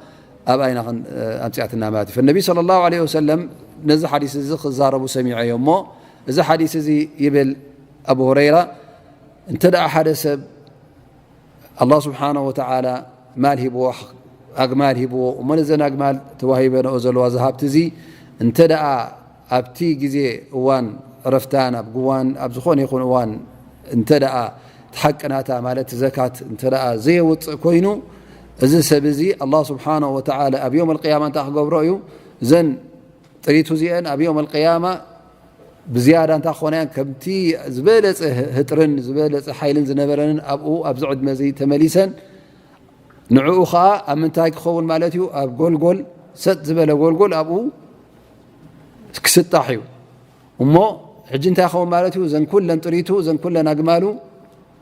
أب أين خن أمسياتنا ماتي. فالنبي صلى الله عليه وسلم نزل حديث زخ زاربو سميع يومو، إذا حديث زي يبل أبو هريرة، أنت دا أحد سب الله سبحانه وتعالى مال هبو، أجمال هبو، ومن زن أجمال تواهب نؤزل وذهبت زي، أنت دا أبتي جزي وان رفتان أبجوان أبزخون يكون وان أنت دا تحقناتا مالت زكاة أنت دا زي وت كوينو، إذا سبزي الله سبحانه وتعالى أب يوم القيامة تأخ قبرؤيو زن ጥሪቱ እዚአን ኣብ ዮም ኣልቅያማ ብዝያዳ እንታይ ክኾና እየን? ከምቲ ዝበለጸ ህጥርን ዝበለጸ ሓይልን ዝነበረንን ኣብኡ ኣብዚ ዕድመ እዚ ተመሊሰን፣ ንዕኡ ኸኣ ኣብ ምንታይ ክኸውን ማለት እዩ? ኣብ ጎልጎል፣ ሰጥ ዝበለ ጎልጎል ኣብኡ ክስጣሕ እዩ። እሞ ሕጂ እንታይ ክኸውን ማለት እዩ? እዘን ኩለን ጥሪቱ፣ እዘን ኩለን ኣግማሉ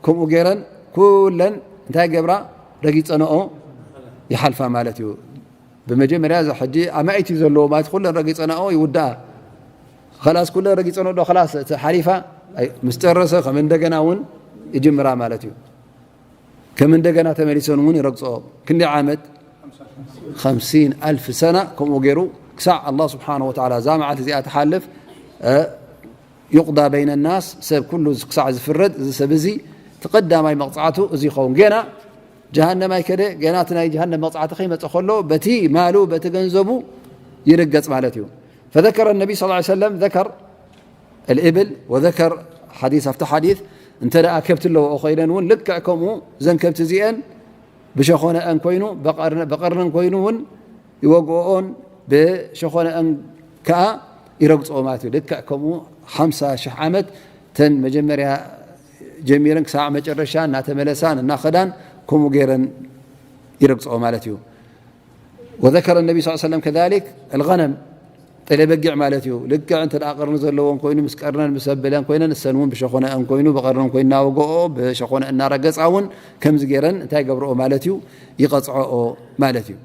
ከምኡ ገይረን ኩለን እንታይ ገብራ? ረጊጸንኦ ይሓልፋ ማለት እዩ። ብመጀመርያ እዛ ሕጂ ኣማኢት እዩ ዘለዎ ማለት ኩለን ረጊጸናኦ ይውድኣ። ኸላስ ኩለን ረጊጸንኦ ዶ ኸላስ እቲ ሓሊፋ? ኣይ፣ ምስ ጨረሰ ከም እንደገና እውን ይጅምራ ማለት እዩ። ከም እንደገና ተመሊሰን እውን ይረግጽኦ። ክንደይ ዓመት? ኸምሲን ኣልፍ ሰና ከምኡ ገይሩ ክሳዕ ኣላህ ስብሓነሁ ወተዓላ እዛ መዓልቲ እዚኣ ትሓልፍ፣ እ፣ ዩቕዳ በይነ ናስ፣ ሰብ ኩሉ ክሳዕ ዝፍረድ፣ እዚ ሰብ እዚ እቲ ቀዳማይ መቕጻዕቱ እዚ ይኸውን። ጌና ጀሃነም ኣይከደ፣ ጌና እቲ ናይ ጀሃነም መቕጻዕቲ ከይመጸ ከሎ በቲ ማሉ፣ በቲ ገንዘቡ ይርገጽ ማለት እዩ። فذكر النبي صلى الله عليه وسلم ذكر الإبل وذكر حديث ኣብቲ ሓዲስ እንተ ደኣ ከብቲ ኣለዎ ኮይነን እውን ልክዕ ከምኡ እዘን ከብቲ እዚአን ብሸኾነአን ኮይኑ፣ ብቐርነ-፣ ብቐርነን ኮይኑ እውን ይወግኦኦን ብሸኾነአን ከኣ ይረግጽኦ ማለት እዩ። ልክዕ ከምኡ ሓምሳ ሽሕ ዓመት ተን መጀመርያ ጀሚረን ክሳዕ መጨረሻ እናተመለሳን እናኸዳን ከምኡ ገይረን ይረግጽኦ ማለት እዩ። وذكر النبي صلى الله عليه وسلم كذلك الغنم፣ ጤለ በጊዕ ማለት እዩ። ልክዕ እንተ ደኣ ቀርኒ ዘለዎን ኮይኑ ምስ ቀርነን ምስ ኣበለን ኮይነን እሰን እውን ብሸኾነአን ኮይኑ ብቐርነን ኮይኑ እናወገኦ ብሸኾነ እናረገጻ እውን ከምዚ ገይረን እንታይ ገብርኦ ማለት እዩ? ይቐጽዐኦ ማለት እዩ።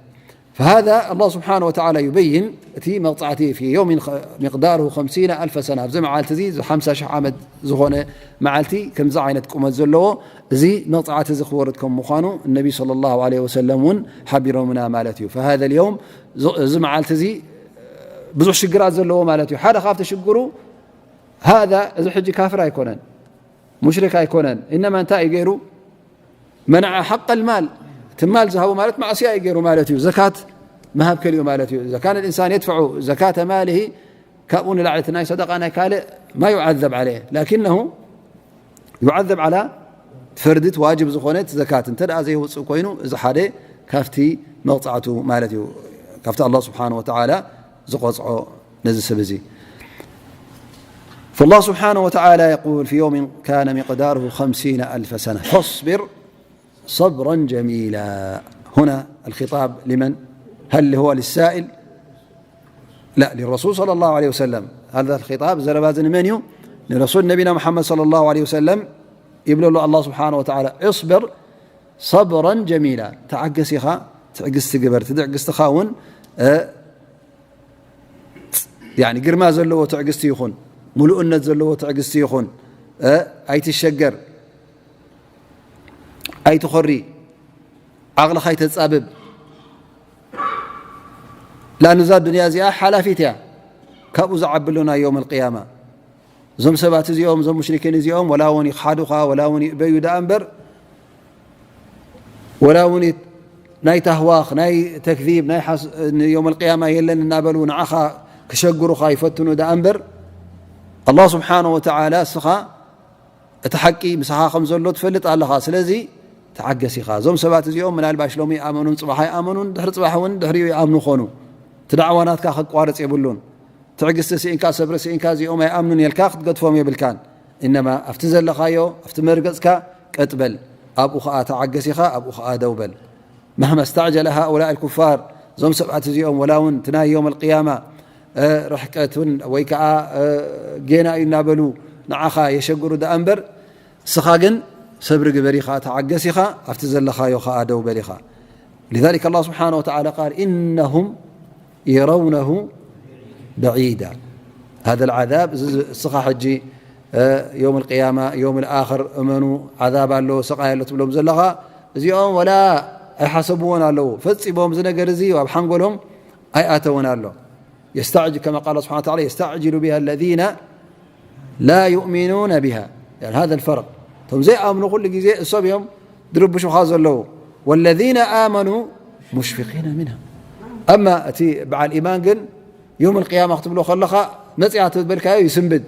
فهذا الله سبحانه وتعالى يبين እቲ መቕጻዕቲ في يوم خ-، مقداره خمسين ألف سنة ኣብዚ መዓልቲ እዚ እዚ ሓምሳ ሽሕ ዓመት ዝኾነ መዓልቲ ከምዚ ዓይነት ቁመት ዘለዎ እዚ መቕጻዕቲ እዚ ክወርድ ከም ምዃኑ እነቢ صلى الله عليه وسلم እውን ሓቢሮምና ማለት እዩ። فهذا اليوم እዚ፣ እዚ መዓልቲ እዚ ብዙሕ ሽግራት ዘለዎ ማለት እዩ። ሓደ ካብቲ ሽግሩ هذا እዚ ሕጂ ካፍር ኣይኮነን፣ ሙሽሪክ ኣይኮነን። إنما እንታይ እዩ ገይሩ? منع حق المال، እቲ ማል ዝሃቡ ማለት ማዕስያ እዩ ገይሩ ማለት እዩ። ዘካት ምሃብ ከሊኡ ማለት እዩ። إذا كان الإنسان يدفع زكاة ماله ካብኡ ንላዕሊ እቲ ናይ ሰደቃ ናይ ካልእ ما يعذب عليه، لكنه يعذب على ፈርዲ ዋጅብ ዝኾነት ዘካት እንተ ደኣ ዘይወፅእ ኮይኑ እዚ ሓደ ካብቲ መቕጻዕቱ ማለት እዩ። ካብቲ ኣላህ ስብሓነ ወተዓላ ዝቐጽዖ ነዚ ሰብ እዚ። فالله سبحانه وتعالى يقول في يوم كان مقداره خمسين ألف سنة فاصبر صبرا جميلا. هنا الخطاب لمن؟ هل هو للسائل؟ لا، للرسول صلى الله عليه وسلم. هذا الخطاب ዘረባ እዚ ንመን እዩ? ንረሱል ነቢና ሙሓመድ صلى الله عليه وسلم ይብለሉ ኣላህ ስብሓነ ወተዓላ። اصبر صبرا جميلا፣ ተዓገስ ኢኻ፣ ትዕግስቲ ግበር። እቲ ትዕግስትኻ እውን፣ እ፣ ያኒ ግርማ ዘለዎ ትዕግስቲ ይኹን፣ ምሉእነት ዘለዎ ትዕግስቲ ይኹን፣ እ፣ ኣይትሸገር፣ ኣይትኾሪ፣ ዓቕልኻ ኣይተጻብብ። ላኑ እዛ ዱንያ እዚኣ ሓላፊት እያ፣ ካብኡ ዝዓብሉ ናይ የውም ኣልቅያማ። እዞም ሰባት እዚኦም፣ እዞም ሙሽሪኪን እዚኦም፣ ወላ እውን ይኽሓዱኻ፣ ወላ እውን ይእበዩ ደኣ እምበር፣ ወላ እውን ናይ ታህዋኽ፣ ናይ ተክዚብ፣ ናይ ሓስ-፣ ን-፣ የውም ኣልቅያማ የለን እናበሉ ንዓኻ ክሸግሩኻ ይፈትኑ ደኣ እምበር፣ ኣላህ ስብሓነ ወተዓላ እስኻ እቲ ሓቂ ምሳኻ ከም ዘሎ ትፈልጥ ኣለኻ። ስለዚ ተዓገስ ኢኻ። እዞም ሰባት እዚኦም ምናልባሽ ሎሚ ይኣመኑን ጽባሕ ኣይኣመኑን፣ ድሕሪ ጽባሕ እውን ድሕሪኡ ይኣምኑ ኾኑ። እቲ ዳዕዋ ናትካ ከቋርጽ የብሉን። ትዕግስቲ ስኢንካ፣ ሰብሪ ስኢንካ፣ እዚኦም ኣይኣምኑን ኢልካ ክትገድፎም የብልካን። ኢነማ ኣብቲ ዘለኻዮ፣ ኣብቲ መርገጽካ ቀጥ በል። ኣብኡ ኸኣ ተዓገስ ኢኻ፣ ኣብኡ ኸኣ ደው በል። مهما استعجل هؤلاء الكفار، እዞም ሰባት እዚኦም ወላ እውን እቲ ናይ يوم القيامة ርሕቀት እውን ወይ ከዓ ጌና እዩ እናበሉ ንዓኻ የሸግሩ ደኣ እምበር፣ እስኻ ግን ሰብሪ ግበር ኢኻ፣ ተዓገስ ኢኻ፣ ኣብቲ ዘለኻዮ ከዓ ደው በል ኢኻ። لذلك الله سبحانه وتعالى قال إنهم يرونه بعيدا. هذا العذاب، እዚ እስኻ ሕጂ يوم القيامة، يوم الآخر እመኑ፣ ዓዛብ ኣሎ፣ ስቓይ ኣሎ ትብሎም ዘለኻ፣ እዚኦም ወላ ኣይሓሰብዎን ኣለዉ። ፈጺሞም እዚ ነገር እዚ ኣብ ሓንጎሎም ኣይኣተውን ኣሎ። يستعجل، كما قال سبحانه وتعالى، يستعجل بها الذين لا يؤمنون بها. يعني هذا الفرق. እቶም ዘይኣምኑ ኩሉ ግዜ እሶም እዮም ድርብሹኻ ዘለዉ። والذين آمنوا مشفقين منها. أما እቲ በዓል ኢማን ግን يوم القيامة ክትብሎ ከለኻ መጽያ ትበልካዮ ይስንብድ።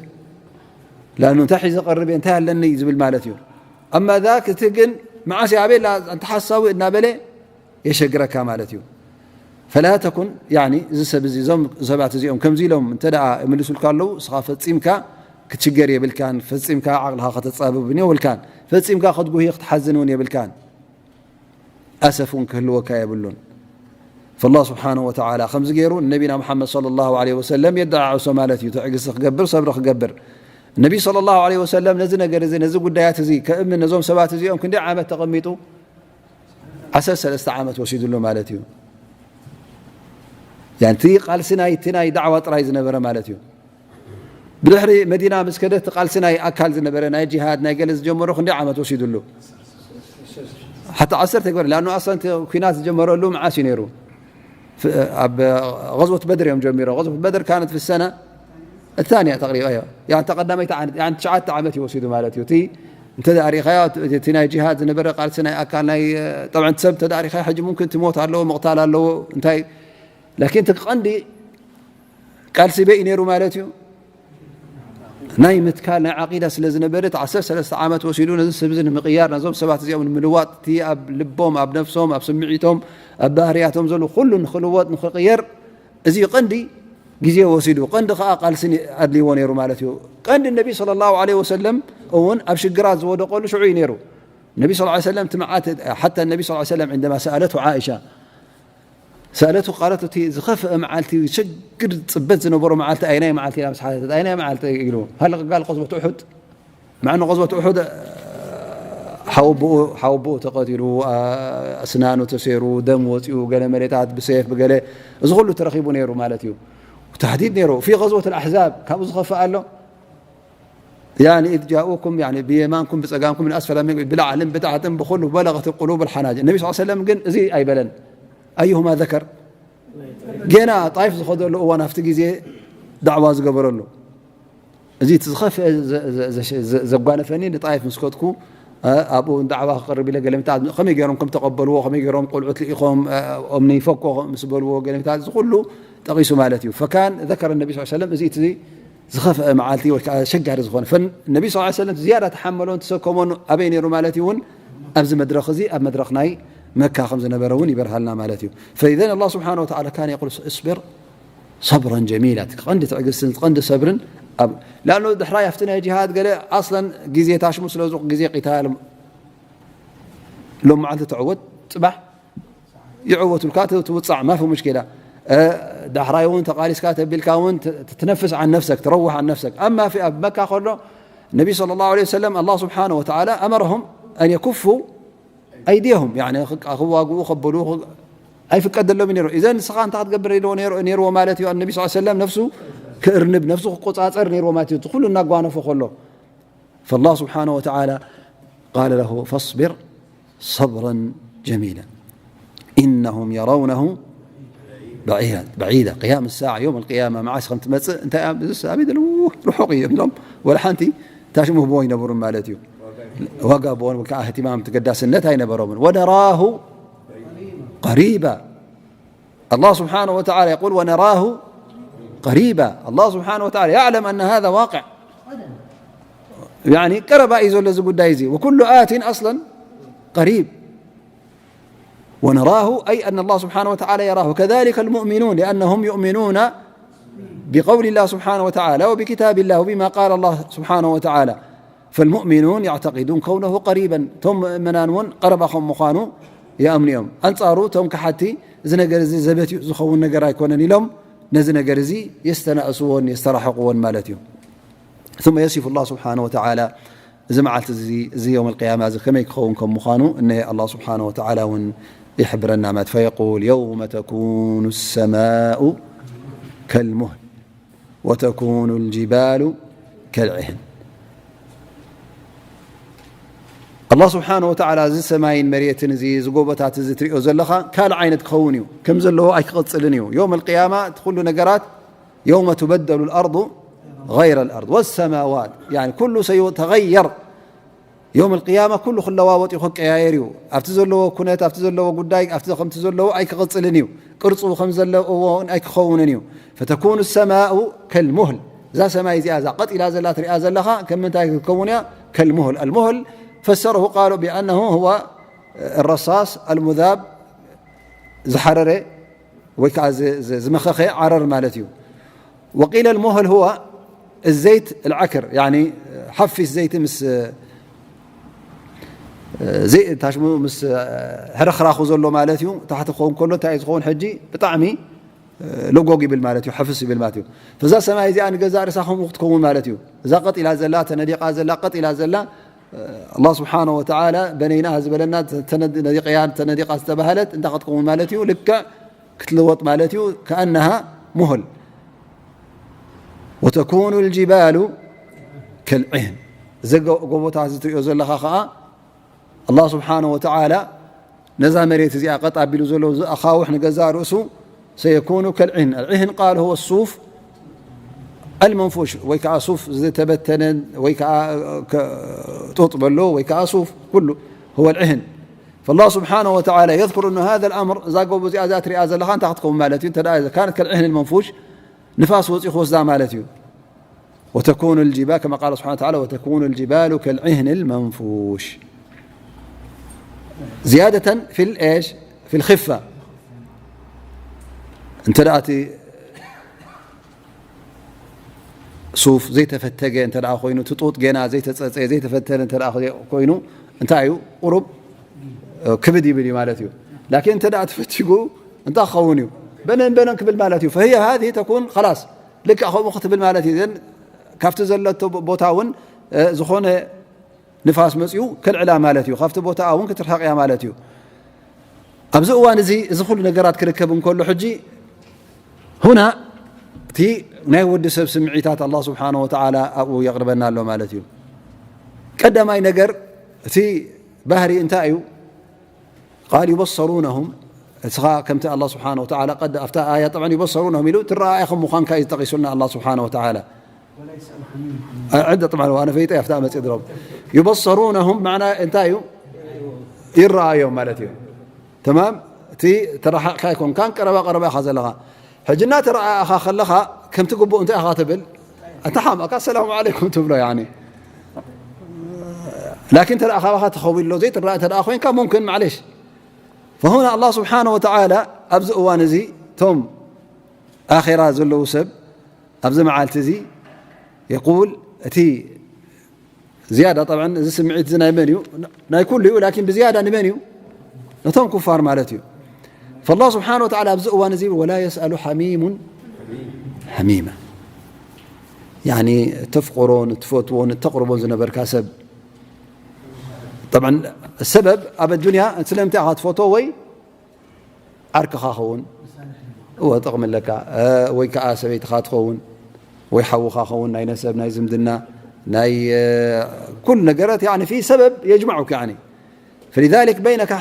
لأنه እንታይ ሒዘ ቀርብ እየ፣ እንታይ ኣለኒ ዝብል ማለት እዩ። أما ذاك እቲ ግን መዓስ እያ ኣበይ ኣላ እንተ ሓሳዊ እናበለ የሸግረካ ማለት እዩ። فلا تكن، يعني እዚ ሰብ እዚ፣ እዞም ሰባት እዚኦም ከምዚ ኢሎም እንተ ደኣ ይምልሱልካ ኣለዉ፣ እስኻ ፈጺምካ ክትሽገር የብልካን፣ ፈጺምካ ዓቕልኻ ከተጻብብን የብልካን፣ ፈጺምካ ክትጉሂ ክትሓዝን እውን የብልካን። ኣሰፍ እውን ክህልወካ የብሉን። فالله سبحانه وتعالى ከምዚ ገይሩ ንነቢና ሙሓመድ صلى الله عليه وسلم የደዓዕሶ ማለት እዩ። ትዕግስቲ ክገብር፣ ሰብሪ ክገብር። ነቢ صلى الله عليه وسلم ነዚ ነገር እዚ፣ ነዚ ጉዳያት እዚ ከእምን ነዞም ሰባት እዚኦም ክንደይ ዓመት ተቐሚጡ? ዓሰርተ ሰለስተ ዓመት ወሲዱሉ ማለት እዩ። ያኒ እቲ ቃልሲ ናይ፣ እቲ ናይ ዳዕዋ ጥራይ ዝነበረ ማለት እዩ። ብድሕሪ መዲና ምስ ከደ እቲ ቃልሲ ናይ ኣካል ዝነበረ፣ ናይ ጂሃድ ናይ ገለ ዝጀመሮ ክንደይ ዓመት ወሲዱሉ? ሓታ ዓሰርተ ይግበር። لأنه أصلا እቲ ኲናት ዝጀመረሉ መዓስ እዩ ነይሩ? ፍ-፣ ኣብ غزوة بدر እዮም ጀሚሮ። غزوة بدر كانت في السنة الثانية تقريبا، أيوة. يعني ተቐዳመይቲ ዓመት፣ يعني ትሽዓተ ዓመት እዩ ወሲዱ ማለት እዩ። እቲ እንተ ደኣ ሪእኻዮ፣ እቲ ናይ ጂሃድ ዝነበረ ቃልሲ ናይ ኣካል ናይ፣ ጠብዓን ሰብ እንተ ደኣ ሪእኻዮ፣ ሕጂ ሙምክን እቲ ሞት ኣለዎ፣ ምቕታል ኣለዎ፣ እንታይ፣ ላኪን እቲ ቀንዲ ቃልሲ በይ ነይሩ ማለት እዩ። ናይ ምትካል ናይ ዓቂዳ ስለ ዝነበረ፣ እቲ ዓሰርተ ሰለስተ ዓመት ወሲዱ ነዚ ሰብ እዚ ንምቕያር፣ ነዞም ሰባት እዚኦም ንምልዋጥ፣ እቲ ኣብ ልቦም፣ ኣብ ነፍሶም፣ ኣብ ስምዒቶም፣ ኣብ ባህርያቶም ዘሎ ኩሉ ንኽልወጥ፣ ንኽቕየር፣ እዚ ቀንዲ ግዜ ወሲዱ፣ ቀንዲ ኸኣ ቃልሲ ኣድልይዎ ነይሩ ማለት እዩ። ቀንዲ ነቢ صلى الله عليه وسلم እውን ኣብ ሽግራት ዝወደቀሉ ሽዑ እዩ ነይሩ። ነቢ صلى الله عليه وسلم እቲ መዓልቲ፣ حتى النبي صلى الله عليه وسلم عندما سألته عائشة، سألته قالت، እቲ ዝኸፍአ መዓልቲ፣ ሸግር ጽበት ዝነበሮ መዓልቲ ኣይናይ መዓልቲ ኢላ ምስ ሓተተት፣ ኣይናይ መዓልቲ ኢሉ፣ هل قال غزوة أحد؟ مع أن غزوة أحد ሓወቦኡ፣ ሓወቦኡ ተቐቲሉ፣ ኣ-፣ ኣስናኑ ተሰይሩ፣ ደም ወጺኡ፣ ገለ መሬታት ብሰይፍ ብገለ፣ እዚ ኩሉ ተረኺቡ ነይሩ ማለት እዩ። ተህዲድ ነይሩ። في غزوة الأحزاب ካብኡ ዝኸፍእ ኣሎ? يعني إذ جاءوكم، يعني ብየማንኩም ብጸጋምኩም من أسفل منكم ብላዕልን ብታሕትን ብኹሉ بلغت القلوب الحناجر። ነቢ صلى الله عليه وسلم ግን እዚ ኣይበለን። أيهما ذكر؟ ገና ጣይፍ ዝኸደሉ እዋን ኣብቲ ግዜ ዳዕዋ ዝገበረሉ። እዚ እቲ ዝኸፍአ ዘ-፣ ዘ-፣ ዘ-፣ ዘ-፣ ዘጓነፈኒ ንጣይፍ ምስ ከድኩ፣ እ፣ ኣብኡ ዳዕዋ ክቐርብ ኢለ ገለ ምታት ከመይ ገይሮም ከም ተቐበልዎ፣ ከመይ ገይሮም ቆልዑት ልኢኾም፣ እ፣ እምኒ ፈኮ ምስ በልዎ፣ ገለ ምታት እዚ ኩሉ ጠቒሱ ማለት እዩ። فكان ذكر النبي صلى الله عليه وسلم እዚ እቲ ዝኸፍአ መዓልቲ ወይ ከዓ ኣሸጋሪ ዝኾነ። فالنبي صلى الله عليه وسلم ዝያዳ ተሓመሎን ተሰከሞን ኣበይ ነይሩ ማለት እዩ እውን ኣብዚ መድረኽ እዚ፣ ኣብ መድረኽ ናይ መካ ከም ዝነበረ እውን ይበርሃልና ማለት እዩ። فإذن الله سبحانه وتعالى كان يقول: اصبر صبرا جميلا። እቲ ቀንዲ ትዕግስትን ቀንዲ ሰብርን ኣብ፣ لأنه ድሕራይ ኣብቲ ናይ ጂሃድ ገለ ኣስለን ግዜ ታሽሙ ስለ ዝቑ-፣ ግዜ ቂታል ሎም መዓልቲ ትዕወት፣ ጽባሕ ይዕወቱልካ፣ ት-፣ ትውጻዕ፣ ما في مشكلة። እ፣ ዳሕራይ እውን ተቓሊስካ ተቢልካ እውን ት-፣ ትነፍስ عن نفسك، ትረውሕ عن نفسك። أما في ኣብ መካ ከሎ ነቢ صلى الله عليه وسلم الله سبحانه وتعالى أمرهم أن يكفوا أيديهم، يعني ክቃ-፣ ክዋግኡ ከበሉ ክ-፣ ኣይፍቀደሎም ነይሩ። إذن ንስኻ እንታይ ክትገብር ኢልዎ ነይሩ-፣ ነይርዎ ማለት እዩ። النبي صلى الله عليه وسلم ነፍሱ ክእርንብ፣ ነፍሱ ክቆጻጸር ነይርዎ ማለት እዩ። እቲ ኩሉ እናጓነፎ ከሎ። فالله سبحانه وتعالى قال له: فاصبر صبرا جميلا إنهم يرونه بعيدا، بعيدا. قيام الساعة، يوم القيامة መዓስ ከም ትመጽእ እንታይ ኣብ፣ እዚስ ኣበይ ዘሎ? ርሑቕ እዩ ኢሎም ወላ ሓንቲ ታሽሙ ህቦ ኣይነበሩን ማለት እዩ። ዋጋ ቦን ወካ اهتمام ተገዳስነት ኣይነበሮምን። ونراه قريبا. الله سبحانه وتعالى يقول: ونراه قريبا. الله سبحانه وتعالى يعلم أن هذا واقع. يعني ቀረባ እዩ ዘሎ እዚ ጉዳይ እዚ። وكل آت أصلا قريب. ونراه أي أن الله سبحانه وتعالى يراه. كذلك المؤمنون لأنهم يؤمنون بقول الله سبحانه وتعالى وبكتاب الله وبما قال الله سبحانه وتعالى. فالمؤمنون يعتقدون كونه قريبا. እቶም ምእመናን እውን ቀረባ ከም ምዃኑ ይኣምኑ እዮም። ኣንጻሩ እቶም ከሓድቲ እዚ ነገር እዚ ዘበት እዩ ዝኸውን ነገር ኣይኮነን ኢሎም ነዚ ነገር እዚ የስተናእስዎን የስተራሕቕዎን ማለት እዩ። ثم يصف الله سبحانه وتعالى እዚ መዓልቲ እዚ፣ እዚ يوم القيامة እዚ ከመይ ክኸውን ከም ምዃኑ እነ الله سبحانه وتعالى እውን ይሕብረና ማለት فيقول يوم تكون السماء كالمهل وتكون الجبال كالعهن الله سبحانه وتعالى እዚ ሰማይን መሬትን እዚ እዚ ጎቦታት እዚ ትሪኦ ዘለኻ ካልእ ዓይነት ክኸውን እዩ ከም ዘለዎ ኣይክቐጽልን እዩ يوم القيامة እቲ ኩሉ ነገራት يوم تبدل الأرض غير الأرض والسماوات يعني ኩሉ سيتغير يوم القيامة ኩሉ ክለዋወጥ እዩ ክቀያየር እዩ ኣብቲ ዘለዎ ኩነት ኣብቲ ዘለዎ ጉዳይ ኣብቲ ከምቲ ዘለዎ ኣይክቐጽልን እዩ ቅርጹ ከም ዘለዎ እውን ኣይክኸውንን እዩ فتكون السماء كالمهل እዛ ሰማይ እዚኣ እዛ ቀጥ ኢላ ዘላ ትሪኣ ዘለኻ ከም ምንታይ ክትከውን እያ كالمهل المهل فسره قالوا بأنه هو الرصاص المذاب ዝሓረረ ወይ ከዓ ዝመኸኸ ዓረር ማለት እዩ وقيل المهل هو الزيت العكر يعني ሓፊስ ዘይቲ ምስ ታሽሙ ምስ ሕርኽራኹ ዘሎ ማለት እዩ ታሕቲ ክኸውን ከሎ እንታይ ዝኸውን ሕጂ ብጣዕሚ ሎጎግ ይብል ማለት እዩ ሕፍስ ይብል ማለት እዩ እዛ ሰማይ እዚኣ ንገዛእ ርእሳ ከምኡ ክትከውን ማለት እዩ እዛ ቀጥ ኢላ ዘላ ተነዲቓ ዘላ ቀጥ ኢላ ዘላ الله سبحانه وتعالى በነይና ዝበለና ተነዲቕያ ተነዲቓ ዝተባህለት እንታይ ክትከውን ማለት እዩ ልክዕ ክትልወጥ ማለት እዩ كأنها مهل وتكون الجبال كالعهن እዚ ጎቦታት እዚ ትሪኦ ዘለኻ ከዓ الله سبحانه وتعالى ነዛ መሬት እዚኣ ቀጥ ኣቢሉ ዘሎ እዚ ኣኻውሕ ንገዛእ ርእሱ سيكون كالعهن العهن قال هو الصوف المنفوش ወይ ከዓ ሱፍ ዝተበተነ ወይ ከዓ ጡጥ በሎ ወይ ከዓ ሱፍ ኩሉ هو العهن فالله سبحانه وتعالى يذكر أن هذا الأمر እዛ ጎቦ እዚኣ እዛ ትሪኣ ዘለኻ እንታይ ክትከውን ማለት እዩ እንተ كانت كالعهن المنفوش ንፋስ ወፂኡ ክወስዳ ማለት እዩ وتكون الجبال كما قال سبحانه وتعالى وتكون الجبال كالعهن المنفوش زيادة في الإيش في الخفة እንተ እቲ ሱፍ ዘይተፈተገ እንተ ኮይኑ ትጡጥ ገና ዘይተፀፀየ ዘይተፈተነ እንተ ኮይኑ እንታይ እዩ ቁሩብ ክብድ ይብል እዩ ማለት እዩ ላኪን እንተ ተፈቲጉ እንታይ ክኸውን እዩ በነን በነን ክብል ማለት እዩ فهي هذه تكون خلاص ልክዕ ከምኡ ክትብል ማለት እዩ ካብቲ ዘለቶ ቦታ እውን ዝኾነ ንፋስ መፅኡ ከልዕላ ማለት እዩ ካብቲ ቦታ እውን ክትርሕቕ እያ ማለት እዩ ኣብዚ እዋን እዚ እዚ ኩሉ ነገራት ክርከብ እንከሎ ሕጂ ሁና እቲ ናይ ወዲ ሰብ ስምዒታት ኣላ ስብሓን ወተዓላ ኣብኡ የቕርበና ኣሎ ማለት እዩ ቀዳማይ ነገር እቲ ባህሪ እንታይ እዩ ቃል ዩበሰሩነሁም እስኻ ከምቲ ኣላ ስብሓን ወተዓላ ቀድ ኣብታ ኣያ ጠብዓን ዩበሰሩነሁም ኢሉ ትረኣኢኹም ምዃንካ እዩ ጠቂሱልና ኣላ ስብሓን ወተዓላ ዕደ ጥብዓን ዋነ ፈይጠ ኣብታ መፅእ ድሮም ዩበሰሩነሁም ማዕና እንታይ እዩ ይረኣዮም ማለት እዩ ተማም እቲ ተረሓቕካ ኣይኮንካን ቀረባ ቀረባ ኢኻ ዘለኻ ሕጂ እናተረኣእኻ ከለኻ ከምቲ ግቡእ እንታይ ኢኻ ትብል ኣታ ሓማእካ ኣሰላሙ ዓለይኩም ትብሎ ያኒ ላኪን ተረኣ ካባኻ ተኸዊሎ ዘይትረኣ ተረኣ ኮይንካ ሙምክን ማዕለሽ ፈሁና ኣላ ስብሓን ወተዓላ ኣብዚ እዋን እዚ ቶም ኣኼራ ዘለዉ ሰብ ኣብዚ መዓልቲ እዚ የቁል እቲ ዝያዳ ጠብዓ እዚ ስምዒት እዚ ናይ መን እዩ ናይ ኩሉ እዩ ላኪን ብዝያዳ ንመን እዩ ነቶም ኩፋር ማለት እዩ فالله سبحانه وتعالى ኣብዚ እዋን እዚ ولا يسأل حميم حميما يعني ተፍቅሮን ትፈትዎን ተቕርቦን ዝነበርካ ሰብ ጠብዓ ሰበብ ኣብ ኣዱንያ ስለምንታይ ኢኻ ትፈትዎ ወይ ዓርክኻ ኸውን እወ ጥቕሚ ኣለካ ወይ ከዓ ሰበይትኻ ትኸውን ወይ ሓውኻ ኸውን ናይ ነሰብ ናይ ዝምድና ናይ ኩሉ ነገራት يعني في سبب يجمعك يعني فلذلك بينك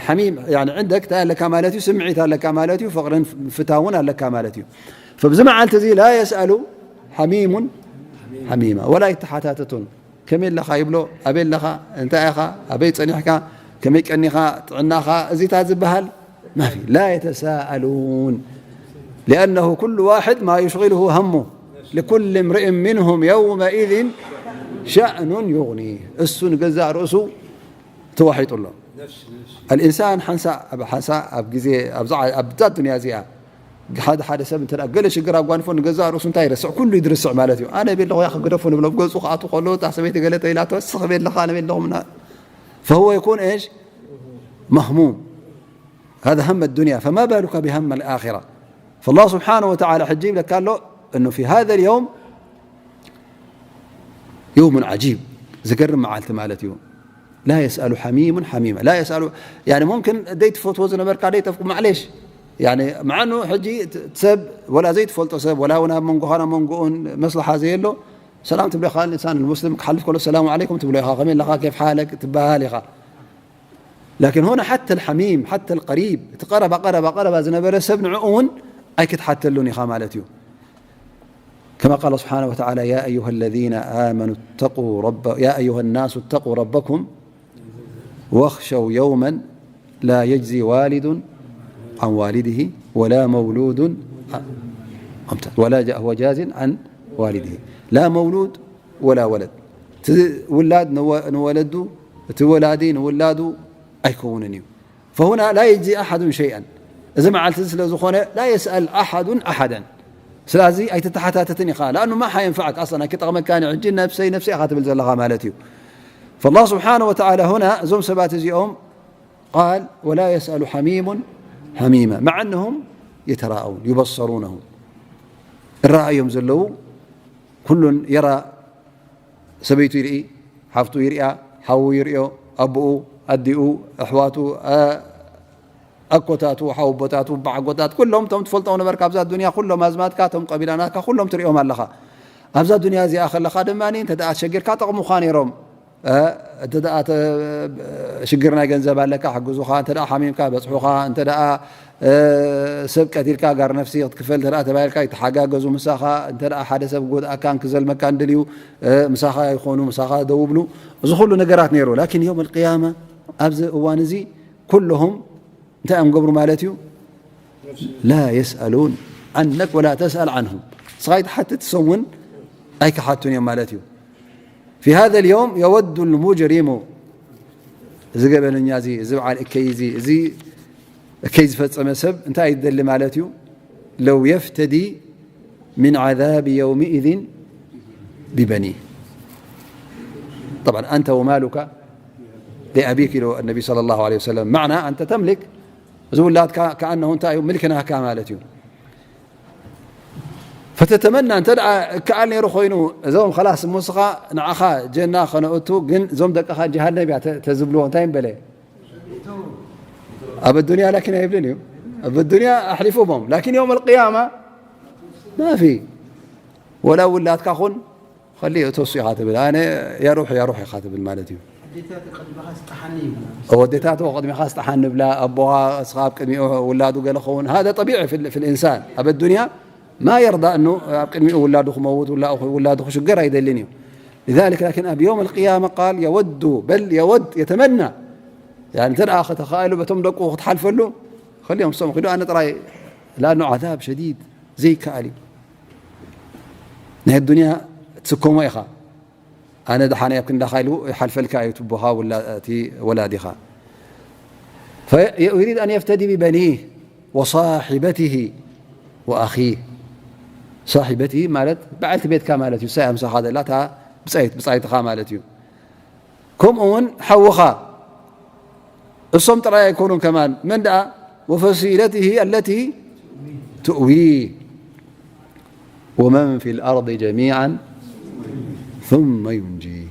حميم يعني عندك እንታይ ኣለካ ማለት እዩ ስምዒት ኣለካ ማለት እዩ ፍቕርን ፍታውን ኣለካ ማለት እዩ فብዚ መዓልቲ እዚ لا يسأل حميم حميما ولا يتحاتتون ከመይ ኣለኻ ይብሎ ኣበይ ኣለኻ እንታይ ኢኻ ኣበይ ጸኒሕካ ከመይ ቀኒኻ ጥዕናኻ እዚታት ዝበሃል ما في لا يتساءلون لأنه كل واحد ما يشغله همه لكل امرئ منهم يومئذ شأن يغنيه እሱ ንገዛእ ርእሱ ተዋሒጡ ኣሎ الإنسان ሓንሳ ኣብ ሓንሳ ኣብ ግዜ ኣብዛ ኣብዛ ዱንያ እዚኣ ሓደ ሓደ ሰብ እንተ ገለ ሽግር ኣጓንፎ ንገዛእ ርእሱ እንታይ ይረስዕ ኩሉ ይድርስዕ ማለት እዩ ኣነ ቤለኹ ያ ክግደፎ ንብሎ ገፁ ክኣቱ ከሎ እታ ሰበይቲ ገለ ተኢላቶ ስኽ ቤለኻ ኣነ ቤለኹ ምና فهو يكون ايش مهموم. هذا هم الدنيا، فما بالك بهم الآخرة؟ فالله سبحانه وتعالى حج لك قال له أنه في هذا اليوم يوم عجيب، ዝገርም መዓልቲ ማለት እዩ። لا يسأل حميم حميما، لا يسأل، يعني ممكن ደይትፈትዎ ዝነበርካ ደይተፍቁ معليش، يعني مع أنه ሕጂ ሰብ ولا ዘይትፈልጦ ሰብ ولا እውን ኣብ መንጎኻን ኣብ መንጎኡን መስለሓ ዘየሎ ሰላም ትብሎ ኢኻ። الإنسان المسلم ክሓልፍ ከሎ السلام عليكم ትብሎ ኢኻ፣ ከመይ ኣለኻ፣ كيف حالك ትበሃል ኢኻ። لكن هنا حتى الحميم، حتى القريب، እቲ ቀረባ ቀረባ ቀረባ ዝነበረ ሰብ ንዕኡ እውን ኣይክትሓተሉን ኢኻ ማለት እዩ። كما قال سبحانه وتعالى: يا أيها الذين آمنوا اتقوا رب، يا أيها الناس اتقوا ربكم واخشوا يوما لا يجزي والد عن والده ولا مولود ولا ج-، هو جاز عن والده، لا مولود ولا ولد، እቲ ውላድ ንወ-፣ ንወለዱ፣ እቲ ወላዲ ንውላዱ ኣይከውንን እዩ። فهنا لا يجزي أحد شيئا። እዚ መዓልቲ እዚ ስለ ዝኾነ لا يسأل أحد أحدا። ስለዚ ኣይትተሓታተትን ኢኻ። لأنه ما حينفعك أصلا، ኣይክጠቕመካን እዩ። ሕጂ ነብሰይ ነብሰይ ኢኻ ትብል ዘለኻ ማለት እዩ። فالله سبحانه وتعالى هنا እዞም ሰባት እዚኦም قال: ولا يسأل حميم حميما، مع أنهم يتراءون يبصرونهم። እረኣዮም ዘለዉ ኩሉን የራ ሰበይቱ ይርኢ፣ ሓፍቱ ይርኣ፣ ሓዉ ይርኦ፣ ኣቦኡ፣ ኣዲኡ፣ ኣሕዋቱ፣ ኣ-፣ ኣኮታቱ፣ ሓወቦታቱ፣ በዓጎታት፣ ኩሎም እቶም ትፈልጦም ነበርካ ኣብዛ ዱንያ፣ ኩሎም ኣዝማድካ፣ እቶም ቀቢላናትካ፣ ኩሎም ትሪኦም ኣለኻ። ኣብዛ ዱንያ እዚኣ ከለኻ ድማ እንተ ደኣ ተሸጊርካ ጠቕሙኻ ነይሮም። እ፣ እንተ ደኣ ተ-፣ ሽግር ናይ ገንዘብ ኣለካ፣ ሕግዙኻ፣ እንተ ደኣ ሓሚምካ፣ በጽሑኻ፣ እንተ ደኣ እ፣ ሰብ ቀቲልካ ጋር ነፍሲ ክትክፈል እንተ ደኣ ተባሂልካ ይተሓጋገዙ ምሳኻ፣ እንተ ደኣ ሓደ ሰብ ክጎድኣካን ክዘልመካን ደልዩ፣ እ፣ ምሳኻ ይኾኑ፣ ምሳኻ ደው ይብሉ። እዚ ኩሉ ነገራት ነይሩ። ላኪን የውም ኣልቅያማ ኣብዚ እዋን እዚ ኩልሁም እንታይ እዮም ገብሩ ማለት እዩ? ላ የስኣሉን ዓነክ ወላ ተስኣል ዓንሁም። ንስኻ ኣይትሓትት፣ እሶም እውን ኣይክሓቱን እዮም ማለት እዩ። في هذا اليوم يود المجرم، እዚ ገበነኛ እዚ፣ እዚ በዓል እከይ እዚ፣ እዚ እከይ ዝፈጸመ ሰብ እንታይ እዩ ዝደሊ ማለት እዩ? لو يفتدي من عذاب يومئذ ببنيه. طبعا أنت ومالك لأبيك ኢሉ النبي صلى الله عليه وسلم. معنى أنت تملك، እዚ ውላድካ كأنه እንታይ እዩ؟ ምልኪ ናካ ማለት እዩ። فتتمنى، እንተ ደኣ እከኣል ነይሩ ኮይኑ፣ እዞም خلاص እሞ ንስኻ ንዓኻ ጀና ከነእቱ፣ ግን እዞም ደቅኻ ጀሃነም እያ ተ-፣ ተዝብልዎ እንታይ ምበለ? ኣብ الدنيا ላኪን ኣይብልን እዩ። ኣብ الدنيا ኣሕሊፉዎም። ላኪን يوم القيامة ما في. ወላ ውላድካ ኹን ኸሊ እተሱ ኢኻ ትብል። ኣነ ያ ሩሕ ያ ሩሕ ኢኻ ትብል ማለት እዩ። ኣዴታት ቀድመኻ ስጠሓኒ ይብላ። ኣወዴታት ቀድሜኻ ስጠሓኒ ይብላ። ኣቦኻ እስኻ ኣብ ቅድሚኡ ውላዱ ገለ ኸውን። هذا طبيعي في ال-، في الإنسان. ኣብ الدنيا ما يرضى أنه ኣብ ቅድሚኡ ውላዱ ክመውት፣ ውላ-፣ ውላዱ ክሽገር ኣይደልን እዩ። لذلك لكن ኣብ يوم القيامة قال يود، بل يود، يتمنى. يعني እንተ ደኣ ከተኻእሉ በቶም ደቁ ክትሓልፈሉ፣ ኸሊኦም እሶም ኺዱ ኣነ ጥራይ፣ لأنه عذاب شديد ዘይከኣል እዩ። ናይ ዱንያ ትስከሞ ኢኻ። ኣነ ደሓን ኣብ ክንዳኻ ኢሉ ይሓልፈልካ እዩ ትቦኻ ውላ-፣ እቲ ወላዲኻ። فيريد أن يفتدي ببنيه وصاحبته وأخيه. صاحبته ማለት በዓልቲ ቤትካ ማለት እዩ። እሳ እያ ምሳኻ ዘላ፣ እታ ብጻይት-፣ ብጻይትኻ ማለት እዩ። ከምኡ እውን ሓውኻ። እሶም ጥራይ ኣይኮኑን ከማን። መን ደኣ؟ وفصيلته التي تؤويه ومن في الأرض جميعا ثم ينجيه.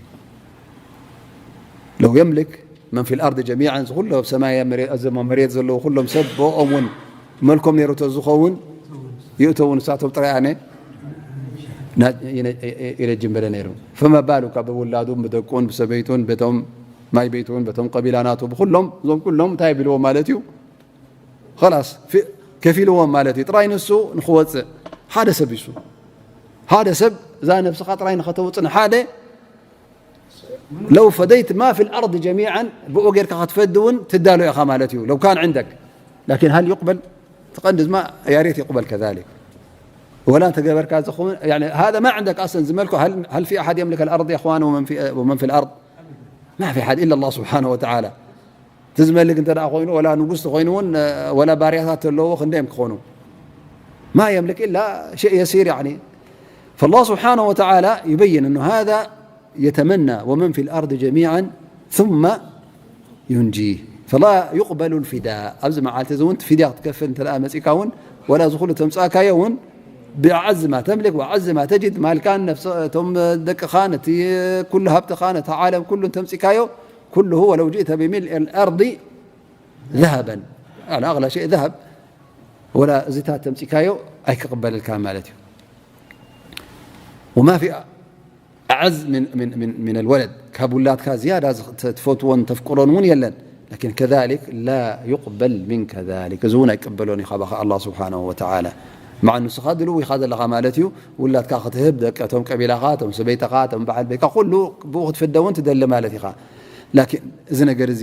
لو يملك من في الأرض جميعا، እዚ ኩሉ ኣብ ሰማይ ኣብ መሬት፣ ኣብ ዘማ መሬት ዘለዉ ኩሎም ሰብ ብኦም እውን መልኮም ነይሩ ተዝኸውን ይእተዉ ንሳቶም ጥራይ ኣነ ና-፣ ይነ-፣ ይነጅ ምበለ ነይሩ። فما بالك ብውላዱን ብደቁን ብሰበይቱን በቶም ማይ ቤቱን በቶም ቀቢላ ናቱ ብኩሎም እዞም ኩሎም እንታይ ቢልዎም ማለት እዩ? خلاص ፊ-፣ ከፊልዎም ማለት እዩ። ጥራይ ንሱ ንኽወፅእ ሓደ ሰብ ይሱ ሓደ ሰብ እዛ ነብስኻ ጥራይ ንኸተውፅእ ንሓደ لو فديت ما في الأرض جميعا ብኡ ጌርካ ክትፈዲ እውን ትዳሎ ኢኻ ማለት እዩ። لو كان عندك. لكن هل يقبل؟ ትቐንዲ ድማ يا ريت يقبل كذلك. ولا እንተ ገበርካ ዝኸውን يعني هذا ما عندك أصلا ዝመልኮ هل، هل في أحد يملك الأرض يا إخوان ومن في، ومن في الأرض؟ ما في أحد إلا الله سبحانه وتعالى. እቲ ዝመልክ እንተ ደኣ ኮይኑ ወላ ንጉስ ተኾይኑ እውን ወላ ባርያታት ተለዎ ክንደዮም ክኾኑ ما يملك إلا شيء يسير يعني. فالله سبحانه وتعالى يبين أنه هذا يتمنى ومن في الأرض جميعا ثم ينجيه. فلا يقبل الفداء። ኣብዚ መዓልቲ እዚ እውን ፊድያ ክትከፍል እንተ ደኣ መጺእካ እውን፣ ወላ እዚ ኩሉ ተምጻእካዮ እውን፣ ብኣዕዝ ማ ተምልክ ወኣዕዝ ማ ተጅድ፣ ማልካን፣ ነፍሰ-፣ እቶም ደቅኻ፣ ነቲ ኩሉ ሃብትኻ፣ ነቲ ዓለም ኩሉ እንተምጺእካዮ፣ ኩልሁ ወለው ጅእተ ብሚልእ ኣልኣርዲ ذهبا፣ على أغلى شيء ذهب፣ ወላ እዚታት ተምጺእካዮ ኣይክቕበለልካ ማለት እዩ። وما في أعز من، من، من، من الولد، ካብ ውላድካ ዝያዳ ዝኽ-፣ ተ-፣ ትፈትዎን ተፍቅሮን እውን የለን። لكن كذلك لا يقبل منك ذلك، እዚ እውን ኣይቅበሎን እዩ ካባኻ ኣላህ ስብሓነሁ ወተዓላ። ማዕ ንስኻ ድልው ኢኻ ዘለኻ ማለት እዩ፣ ውላድካ ክትህብ፣ ደቂ እቶም ቀቢላኻ፣ እቶም ሰበይትኻ፣ እቶም በዓል ቤትካ፣ ኩሉ ብኡ ክትፍደ እውን ትደሊ ማለት ኢኻ። لكن እዚ ነገር እዚ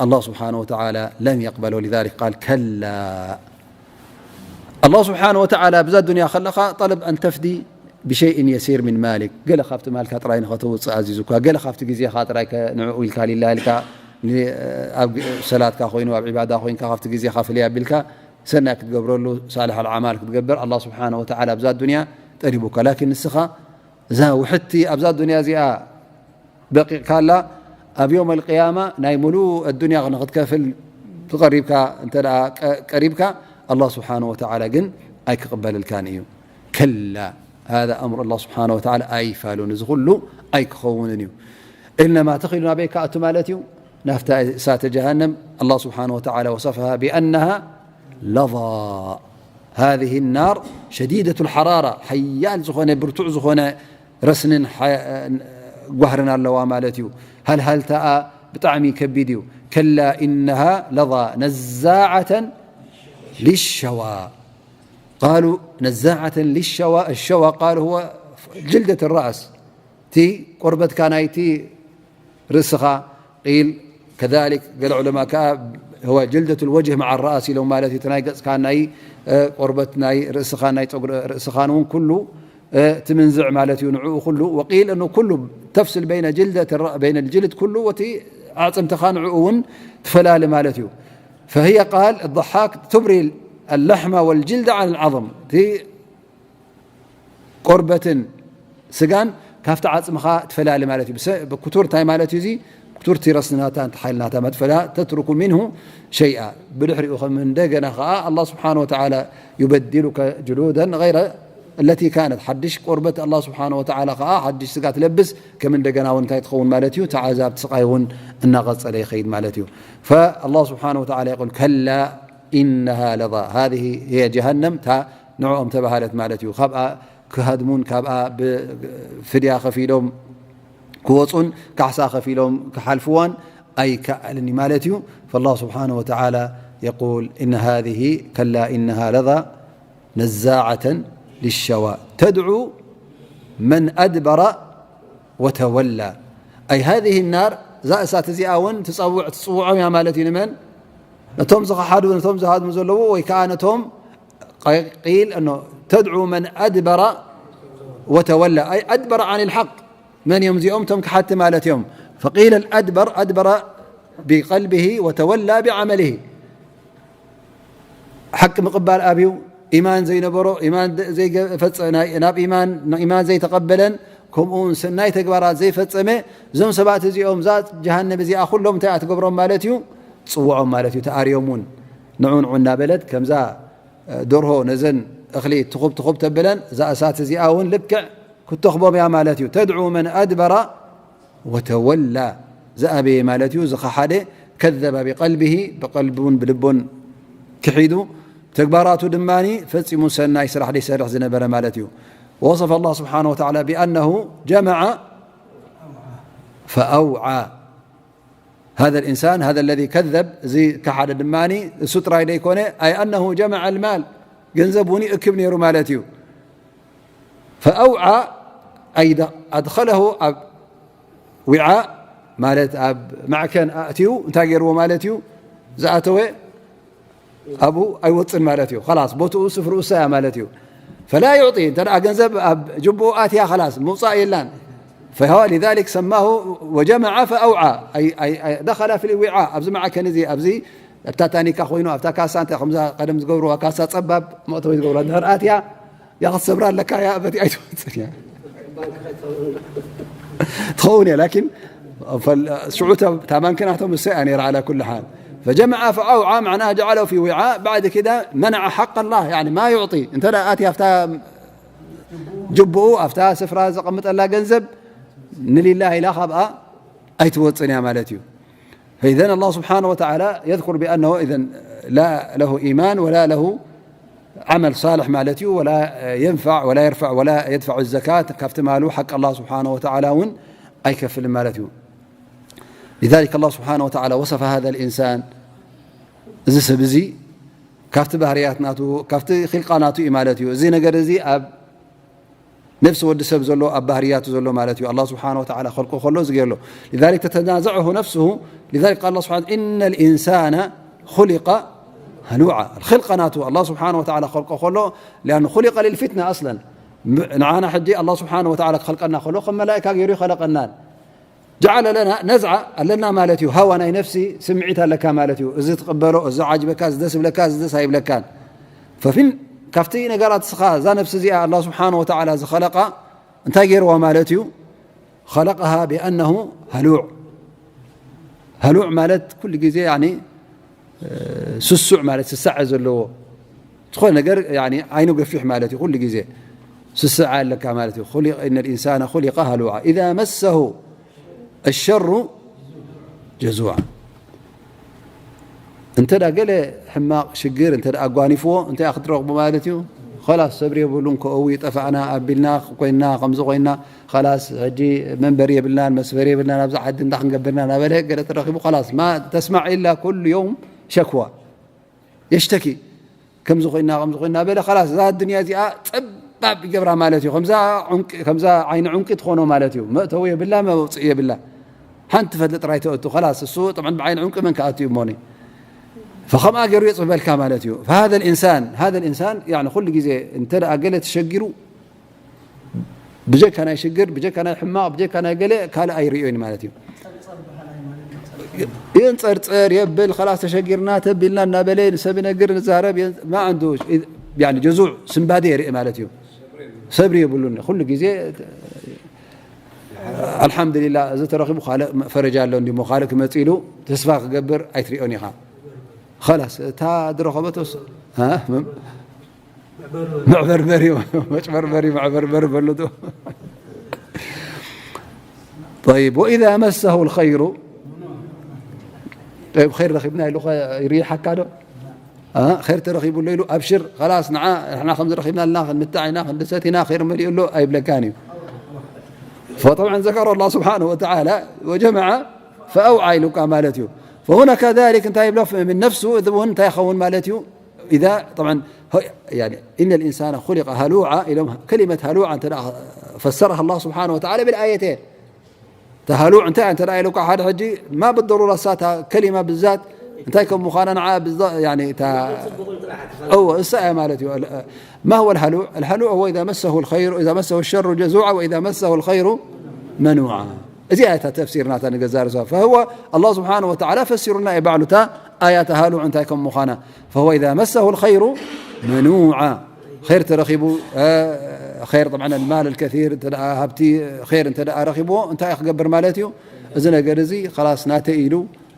ኣላህ ስብሓነሁ ወተዓላ لم يقبل، ولذلك قال: كلا። ኣላህ ስብሓነሁ ወተዓላ ብዛ ዱንያ ከለኻ طلب أن تفدي بشيء يسير من مالك، ገለ ካብቲ ማልካ ጥራይ ንኸተውፅእ ኣዚዙካ፣ ገለ ካብቲ ግዜኻ ጥራይ ከ-፣ ንዕኡ ኢልካ ሊላ ኢልካ ን-፣ ኣብ ሰላትካ ኮይኑ ኣብ ዒባዳ ኮይንካ ካብቲ ግዜኻ ፍልይ ኣቢልካ ሰናይ ክትገብረሉ ሳልሕ ኣልዓማል ክትገብር ኣላህ ስብሓነሁ ወተዓላ ብዛ ዱንያ ጠሊቡካ። ላኪን ንስኻ እዛ ውሕድቲ ኣብዛ ዱንያ እዚኣ በቂቕካላ፣ ኣብ ዮም ኣልቅያማ ናይ ሙሉእ ኣዱንያ ንኽትከፍል ትቐሪብካ፣ እንተ ደኣ ቀ-፣ ቀሪብካ፣ ኣላህ ስብሓነሁ ወተዓላ ግን ኣይክቕበለልካን እዩ። ከላ፣ ሃዛ ኣምር ኣላህ ስብሓነሁ ወተዓላ ኣይፋሉን፣ እዚ ኩሉ ኣይክኸውንን እዩ። ኢነማ ተኺሉ ናበይ ክኣቱ ማለት እዩ? ናብታ እሳተ ጀሃነም። ኣላህ ስብሓነሁ ወተዓላ ወሰፈሃ ቢኣነሃ ለዛ። ሃዚህ ናር ሸዲደቱ ልሓራራ፣ ሓያል ዝኾነ ብርቱዕ ዝኾነ ረስንን ሓ-፣ ጓህርን ኣለዋ ማለት እዩ። ሃልሃልታኣ ብጣዕሚ ከቢድ እዩ። ከላ ኢነሃ ለዛ ነዛዓተን ሊሸዋ። ቃሉ ነዛዓተን ሊሸዋ፣ ሸዋ ቃሉ ሁወ ጅልደት ራእስ፣ እቲ ቆርበትካ ናይቲ ርእስኻ ቂል፣ ከዛሊክ ገለ ዑለማ ከኣ ህወ ጅልደቱል ወጅህ መዓ ረኣስ ኢሎም ማለት እዩ። እቲ ናይ ገጽካን ናይ፣ እ፣ ቆርበት ናይ ርእስኻን ናይ ጸጉሪ ርእስኻን እውን ኩሉ፣ እ፣ ትምንዝዕ ማለት እዩ። ንዕኡ ኩሉ ወቂል እኑ ኩሉ ተፍስል በይነ ጅልደት ረ-፣ በይነ ጅልድ ኩሉ ወቲ ኣዕጽምትኻ ንዕኡ እውን ትፈላሊ ማለት እዩ። ፈህየ ቃል ضሓክ ቱብሪ ኣለሕመ ወልጅልደ ዓን ልዓظም። እቲ ቆርበትን ስጋን ካብቲ ዓጽምኻ ትፈላሊ ማለት እዩ። ብሰ-፣ ብክቱር እንታይ ማለት እዩ እዚ? ክቱርቲ ረስንናታ፣ እንተ ሓይልናታ መትፈላ፣ ተትርኩ ሚንሁ ሸይኣ። ብድሕሪኡ ከም እንደገና ኸዓ ኣላህ ስብሓነ ወተዓላ ዩበድሉከ ጅሉደን ገይረ ለቲ ካነት። ሓድሽ ቆርበት ኣላህ ስብሓነ ወተዓላ ኸዓ ሓድሽ ስጋ ትለብስ፣ ከም እንደገና እውን እንታይ ትኸውን ማለት እዩ? እቲ ዓዛብ፣ እቲ ስቓይ እውን እናቐጸለ ይኸይድ ማለት እዩ። ፈኣላህ ስብሓነ ወተዓላ የቁል፣ ከላ ኢነሃ ለዛ፣ ሃዚህ ህየ ጀሃነም፣ እታ ንዕኦም ተባሃለት ማለት እዩ። ካብኣ ክሃድሙን ካብኣ ብፍድያ ከፊሎም ክወፁን ካሕሳ ከፊሎም ክሓልፍዋን ኣይከኣልን እዩ ማለት እዩ። ፈላህ ስብሓነሁ ወተዓላ የቁል፣ እነ ሃዚህ ከላ ኢነሃ ለዛ ነዛዓተን ሊሸዋ ተድዑ መን ኣድበረ ወተወላ። ኣይ ሃዚህ ናር፣ እዛ እሳት እዚኣ እውን ትጸውዕ፣ ትጽውዖም እያ ማለት እዩ። ንመን? ነቶም ዝኸሓዱ፣ ነቶም ዝሃድሙ ዘለዉ፣ ወይ ከዓ ነቶም ቂል እኖ፣ ተድዑ መን ኣድበረ ወተወላ፣ ኣይ ኣድበረ ዓን ልሓቅ። መን እዮም እዚኦም? እቶም ክሓቲ ማለት እዮም። ፈቂለ ኣድበር፣ ኣድበረ ብቀልቢሂ ወተወላ ብዓመሊሂ። ሓቂ ምቕባል ኣብዩ፣ ኢማን ዘይነበሮ፣ ኢማን ዘይገ-፣ ፈጸ-፣ ናይ፣ ናብ ኢማን፣ ኢማን ዘይተቐበለን፣ ከምኡ እውን ሰናይ ተግባራት ዘይፈጸመ፣ እዞም ሰባት እዚኦም፣ እዛ ጀሃነም እዚኣ ኩሎም እንታይ እያ ትገብሮም ማለት እዩ? ጽውዖም ማለት እዩ። ተኣርዮም እውን ንዑ ንዑ እናበለት፣ ከምዛ፣ እ፣ ደርሆ ነዘን እኽሊ ትኹብ ትኹብ ተብለን፣ እዛ እሳት እዚኣ እውን ልክዕ ክተኽቦም እያ ማለት እዩ። ተድዑ መን ኣድበረ ወተወላ፣ ዝኣበየ ማለት እዩ፣ ዝኸሓደ፣ ከዘበ ብቀልቢሂ፣ ብቀልቡን ብልቡን ክሒዱ፣ ተግባራቱ ድማ ፈጺሙ ሰናይ ስራሕ ዘይሰርሕ ዝነበረ ማለት እዩ። ወወሰፈ ኣላህ ስብሓነሁ ወተዓላ ብኣነሁ ጀመዐ ፈኣውዓ። ሃዘ ልኢንሳን፣ ሃዘ ለዚ ከዘብ፣ እዚ ከሓደ ድማ እሱ ጥራይ ደይኮነ፣ ኣይ ኣነሁ ጀመዐ ልማል፣ ገንዘብ እውን ይእክብ ነይሩ ማለት እዩ። ፈኣውዓ፣ ኣይ ደ-፣ ኣድኸለሁ ኣብ ዊዓ፣ ማለት ኣብ ማዕከን ኣእትዩ እንታይ ገይርዎ ማለት እዩ? ዝኣተወ ኣብኡ ኣይወፅን ማለት እዩ። ኸላስ ቦትኡ ስፍርኡ እሳ እያ ማለት እዩ። ፈላ ዩዕጢ፣ እንተ ደኣ ገንዘብ ኣብ ጅብኡ ኣትያ ኸላስ ምውፃእ የላን። ፈሊዛሊክ ሰማሁ ወጀመዐ ፈኣውዓ፣ ኣይ፣ ኣይ፣ ኣይ፣ ደኸለ ፊል ዊዓ፣ ኣብዚ ማዕከን እዚ፣ ኣብዚ ኣብታ ታኒካ ኮይኑ፣ ኣብታ ካሳ፣ እንታይ ከምዛ ቀደም ዝገብርዋ ካሳ ጸባብ መእተዊ ዝገብርዋ፣ እንድሕር ኣትያ፣ ያ ክትሰብራ ኣለካ፣ ያ በቲ ኣይትወፅን እያ። ትኸውን እያ፣ ላኪን ፈል-፣ ሽዑ ተ-፣ እታ ባንክ ናቶም እሳ እያ ነይራ፣ ዓላ ኩሉ ሓል። فجمع فأوعى معناها جعله في وعاء، بعد كده منع حق الله، يعني ما يعطي. أنت لا آتي أفتى جبؤ أفتى سفرة زقمت الله جنزب نلله إلى خبأ أي توتني مالتيو. فإذن الله سبحانه وتعالى يذكر بأنه إذن لا له إيمان ولا له عمل صالح مالتيو، ولا ينفع ولا يرفع ولا يدفع الزكاة، كافت ماله حق الله سبحانه وتعالى ون أي كفل مالتيو. لذلك الله سبحانه وتعالى وصف هذا الإنسان، እዚ ሰብ እዚ ካብቲ ባህርያት ናቱ፣ ካብቲ ኺልቃ ናቱ እዩ ማለት እዩ። እዚ ነገር እዚ ኣብ ነፍሲ ወዲ ሰብ ዘሎ፣ ኣብ ባህርያቱ ዘሎ ማለት እዩ። ኣላህ ስብሓነ ወተዓላ ኸልቁ ከሎ እዚ ገይርሎ። لذلك تتنازعه نفسه. لذلك قال الله سبحانه: إن الإنسان خلق هلوعا. ኽልቀ ናቱ ኣላህ ስብሓነ ወተዓላ ኸልቆ ከሎ፣ لأنه خلق للفتنة أصلا. ንዓና ሕጂ ኣላህ ስብሓነ ወተዓላ ክኸልቀና ከሎ ከም መላእካ ገይሩ ይኸለቀናን። جعل لنا نزعة ኣለና ማለት እዩ። ሃዋ ናይ ነፍሲ ስምዒት ኣለካ ማለት እዩ። እዚ ትቕበሎ፣ እዚ ዓጅበካ፣ እዚ ደስ ይብለካ፣ እዚ ደስ ኣይብለካን። ፈፊን ካብቲ ነገራት እስኻ እዛ ነፍሲ እዚኣ ኣላህ ስብሓነ ወተዓላ ዝኸለቃ እንታይ ገይርዋ ማለት እዩ? خلقها بأنه هلوع. هلوع ማለት ኩሉ ግዜ ያኒ ስሱዕ ማለት ስሳዐ ዘለዎ ዝኾነ ነገር ያኒ ዓይኑ ገፊሕ ማለት እዩ። ኩሉ ግዜ ስስዐ ኣለካ ማለት እዩ። خلق إن الإنسان خلق هلوعا إذا مسه الشر جزوعا። እንተ ደኣ ገለ ሕማቕ ሽግር እንተ ደኣ ኣጓኒፍዎ እንታይ ክትረኽቡ ማለት እዩ? ኸላስ ሰብሪ የብሉን፣ ከእዊ ጠፋእና ኣቢልና ኮይና ከምዚ ኮይና ኸላስ ሕጂ መንበሪ የብልናን መስፈሪ የብልናን ኣብዚ ዓዲ እንዳ ክንገብርና እናበለ ገለ ተረኺቡ ኸላስ ማ ተስማዕ ኢላ ኩሉ የውም ሸክዋ የሽተኪ ከምዚ ኮይና ከምዚ ኮይና በለ ኸላስ እዛ ኣዱንያ እዚኣ ጸባብ ይገብራ ማለት እዩ። ከምዛ ዑንቂ ከምዛ ዓይኒ ዑንቂ ትኾኖ ማለት እዩ። መእተዊ የብላ መውጽኢ የብላ። ሓንቲ ፈትሊ ጥራይ ተእቱ ኸላስ እሱ ጥብዕን ብዓይኒ ዑንቂ መን ክኣቱ እዩ እሞኒ ፈኸምኣ ገይሩ የጽበልካ ማለት እዩ። فهذا الإنسان هذا الإنسان يعني ኩሉ ግዜ እንተ ደኣ ገለ ተሸጊሩ ብጀካ ናይ ሽግር ብጀካ ናይ ሕማቕ ብጀካ ናይ ገለ ካልእ ኣይርእዮን ማለት እዩ። የንጸርጸር የብል ኸላስ ተሸጊርና ተቢልና እናበለ ንሰብ ይነግር ንዛረብ የን- ما عنده يعني ጀዙዕ ስንባደ የርኢ ማለት እዩ። ሰብሪ የብሉን ኩሉ ግዜ ኣልሓምዱሊላ እዚ ተረኺቡ ካልእ ፈረጃ ኣሎ እንዲሞ ካልእ ክመጽእ ኢሉ ተስፋ ክገብር ኣይትሪኦን ኢኻ። ኸላስ እታ ዝረኸበቶ ስ- እ? መ- መዕበርበሪ መጭበርበሪ መዕበርበር በሉ ዶ። طيب وإذا مسه الخير طيب خير ረኺብና ኢሉ ኸ ይርይሓካ ዶ? ኸይር ተረኺቡ ኣሎ ኢሉ ኣብሽር ኸላስ ንዓ ንሕና ከም ዝረኺብና ኣለና ክንምታዕ ኢና ክንድሰት ኢና ኸይር መሊኡ ኣሎ ኣይብለካን እዩ። فطبعا ذكر الله سبحانه وتعالى وجمع فأوعى ኢሉካ ማለት እዩ። فهنا كذلك እንታይ ይብሎ من نفسه እዚ እውን እንታይ ይኸውን ማለት እዩ? إذا طبعا يعني إن الإنسان خلق هلوعا ኢሎም كلمة هلوعا እንተ ፈሰረها الله سبحانه وتعالى بالآية ተሃሉዕ እንታይ እንተ ደኣ ኢለኳ ሓደ ሕጂ ما بالضرورة እሳ እታ ከሊማ ብዛት እንታይ ከም ምዃና ንዓ ብዛ- ያኒ እታ እወ እሳ እያ ማለት እዩ። ما هو الهلوع؟ الهلوع هو إذا مسه الخير إذا مسه الشر جزوعا وإذا مسه الخير منوعا. እዚኣ እያ እታ ተፍሲር ናታ ንገዛ ርእሳ فهو الله سبحانه وتعالى ፈሲሩና እዩ ባዕሉ እታ ኣያ ተሃሉዕ እንታይ ከም ምዃና فهو إذا مسه الخير منوعا خير ተረኺቡ خير طبعا المال الكثير እንተ ደኣ ሃብቲ خير እንተ ደኣ ረኺብዎ እንታይ ክገብር ማለት እዩ? እዚ ነገር እዚ ኸላስ ናተይ ኢሉ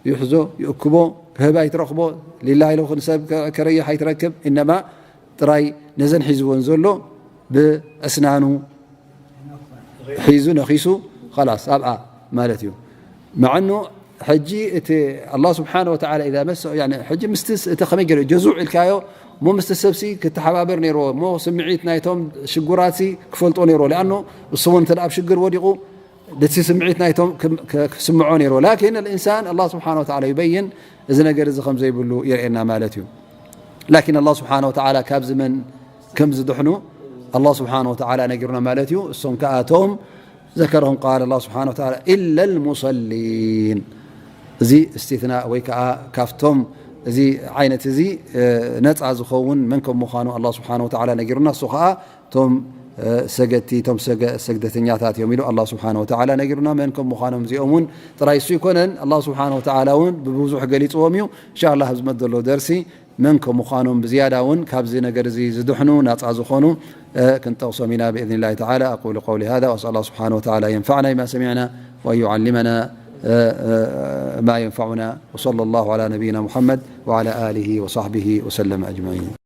ይሕዞ ይእክቦ ክህብ ኣይትረኽቦ ሊላ ኢሉ ንሰብ ከረይሕ ኣይትረክብ إنما ጥራይ ነዘን ሒዝወን ዘሎ ብእስናኑ ሒዙ ነኺሱ ኸላስ ኣብኣ ማለት እዩ። መዓኑ ሕጂ እቲ ኣላህ ስብሓነ ወተዓላ ኢዛ መሰ ያኒ ሕጂ ምስቲ ስ- እቲ ከመይ ገይሩ ጀዙዕ ኢልካዮ እሞ ምስቲ ሰብሲ ክተሓባበር ነይርዎ እሞ ስምዒት ናይቶም ሽጉራትሲ ክፈልጦ ነይርዎ ሊኣኖ እሱ እውን እንተ ኣብ ሽግር ወዲቑ እቲ ስምዒት ናይቶም ክም- ክ- ክስምዖ ነይርዎ ላኪን الإنسان الله سبحانه وتعالى يبين እዚ ነገር እዚ ከም ዘይብሉ የርእየና ማለት እዩ። ላኪን ኣላህ ስብሓነ ወተዓላ ካብዚ መን ከም ዝድሕኑ ኣላህ ስብሓነ ወተዓላ ነጊሩና ማለት እዩ። እሶም ከኣቶም ዘከረሁም ቃል ኣላህ ስብሓነ ወተዓላ إلا المصلين እዚ እስትትና ወይ ከዓ ካብቶም እዚ ዓይነት እዚ ነፃ ዝኸውን መን ከም ምዃኑ ኣላህ ስብሓነ ወተዓላ ነጊሩና እሱ ከዓ እቶም ሰገድቲ እቶም ሰገ- ሰግደተኛታት እዮም ኢሉ ኣላህ ስብሓነ ወተዓላ ነጊሩና። መን ከም ምዃኖም እዚኦም እውን ጥራይ እሱ ይኮነን ኣላህ ስብሓነ ወተዓላ እውን ብብዙሕ ገሊፅዎም እዩ። እንሻ ኣላህ ኣብዚ መት ዘሎ ደርሲ መን ከም ምዃኖም ብዝያዳ እውን ካብዚ ነገር እዚ ዝድሕኑ ናፃ ዝኾኑ ክንጠቕሶም ኢና ብኢዝኒ ላሂ ተዓላ። أقول قولي هذا وأسأل الله سبحانه وتعالى أن ينفعنا بما سمعنا وأن يعلمنا ما ينفعنا. وصلى الله على نبينا محمد وعلى آله وصحبه وسلم أجمعين.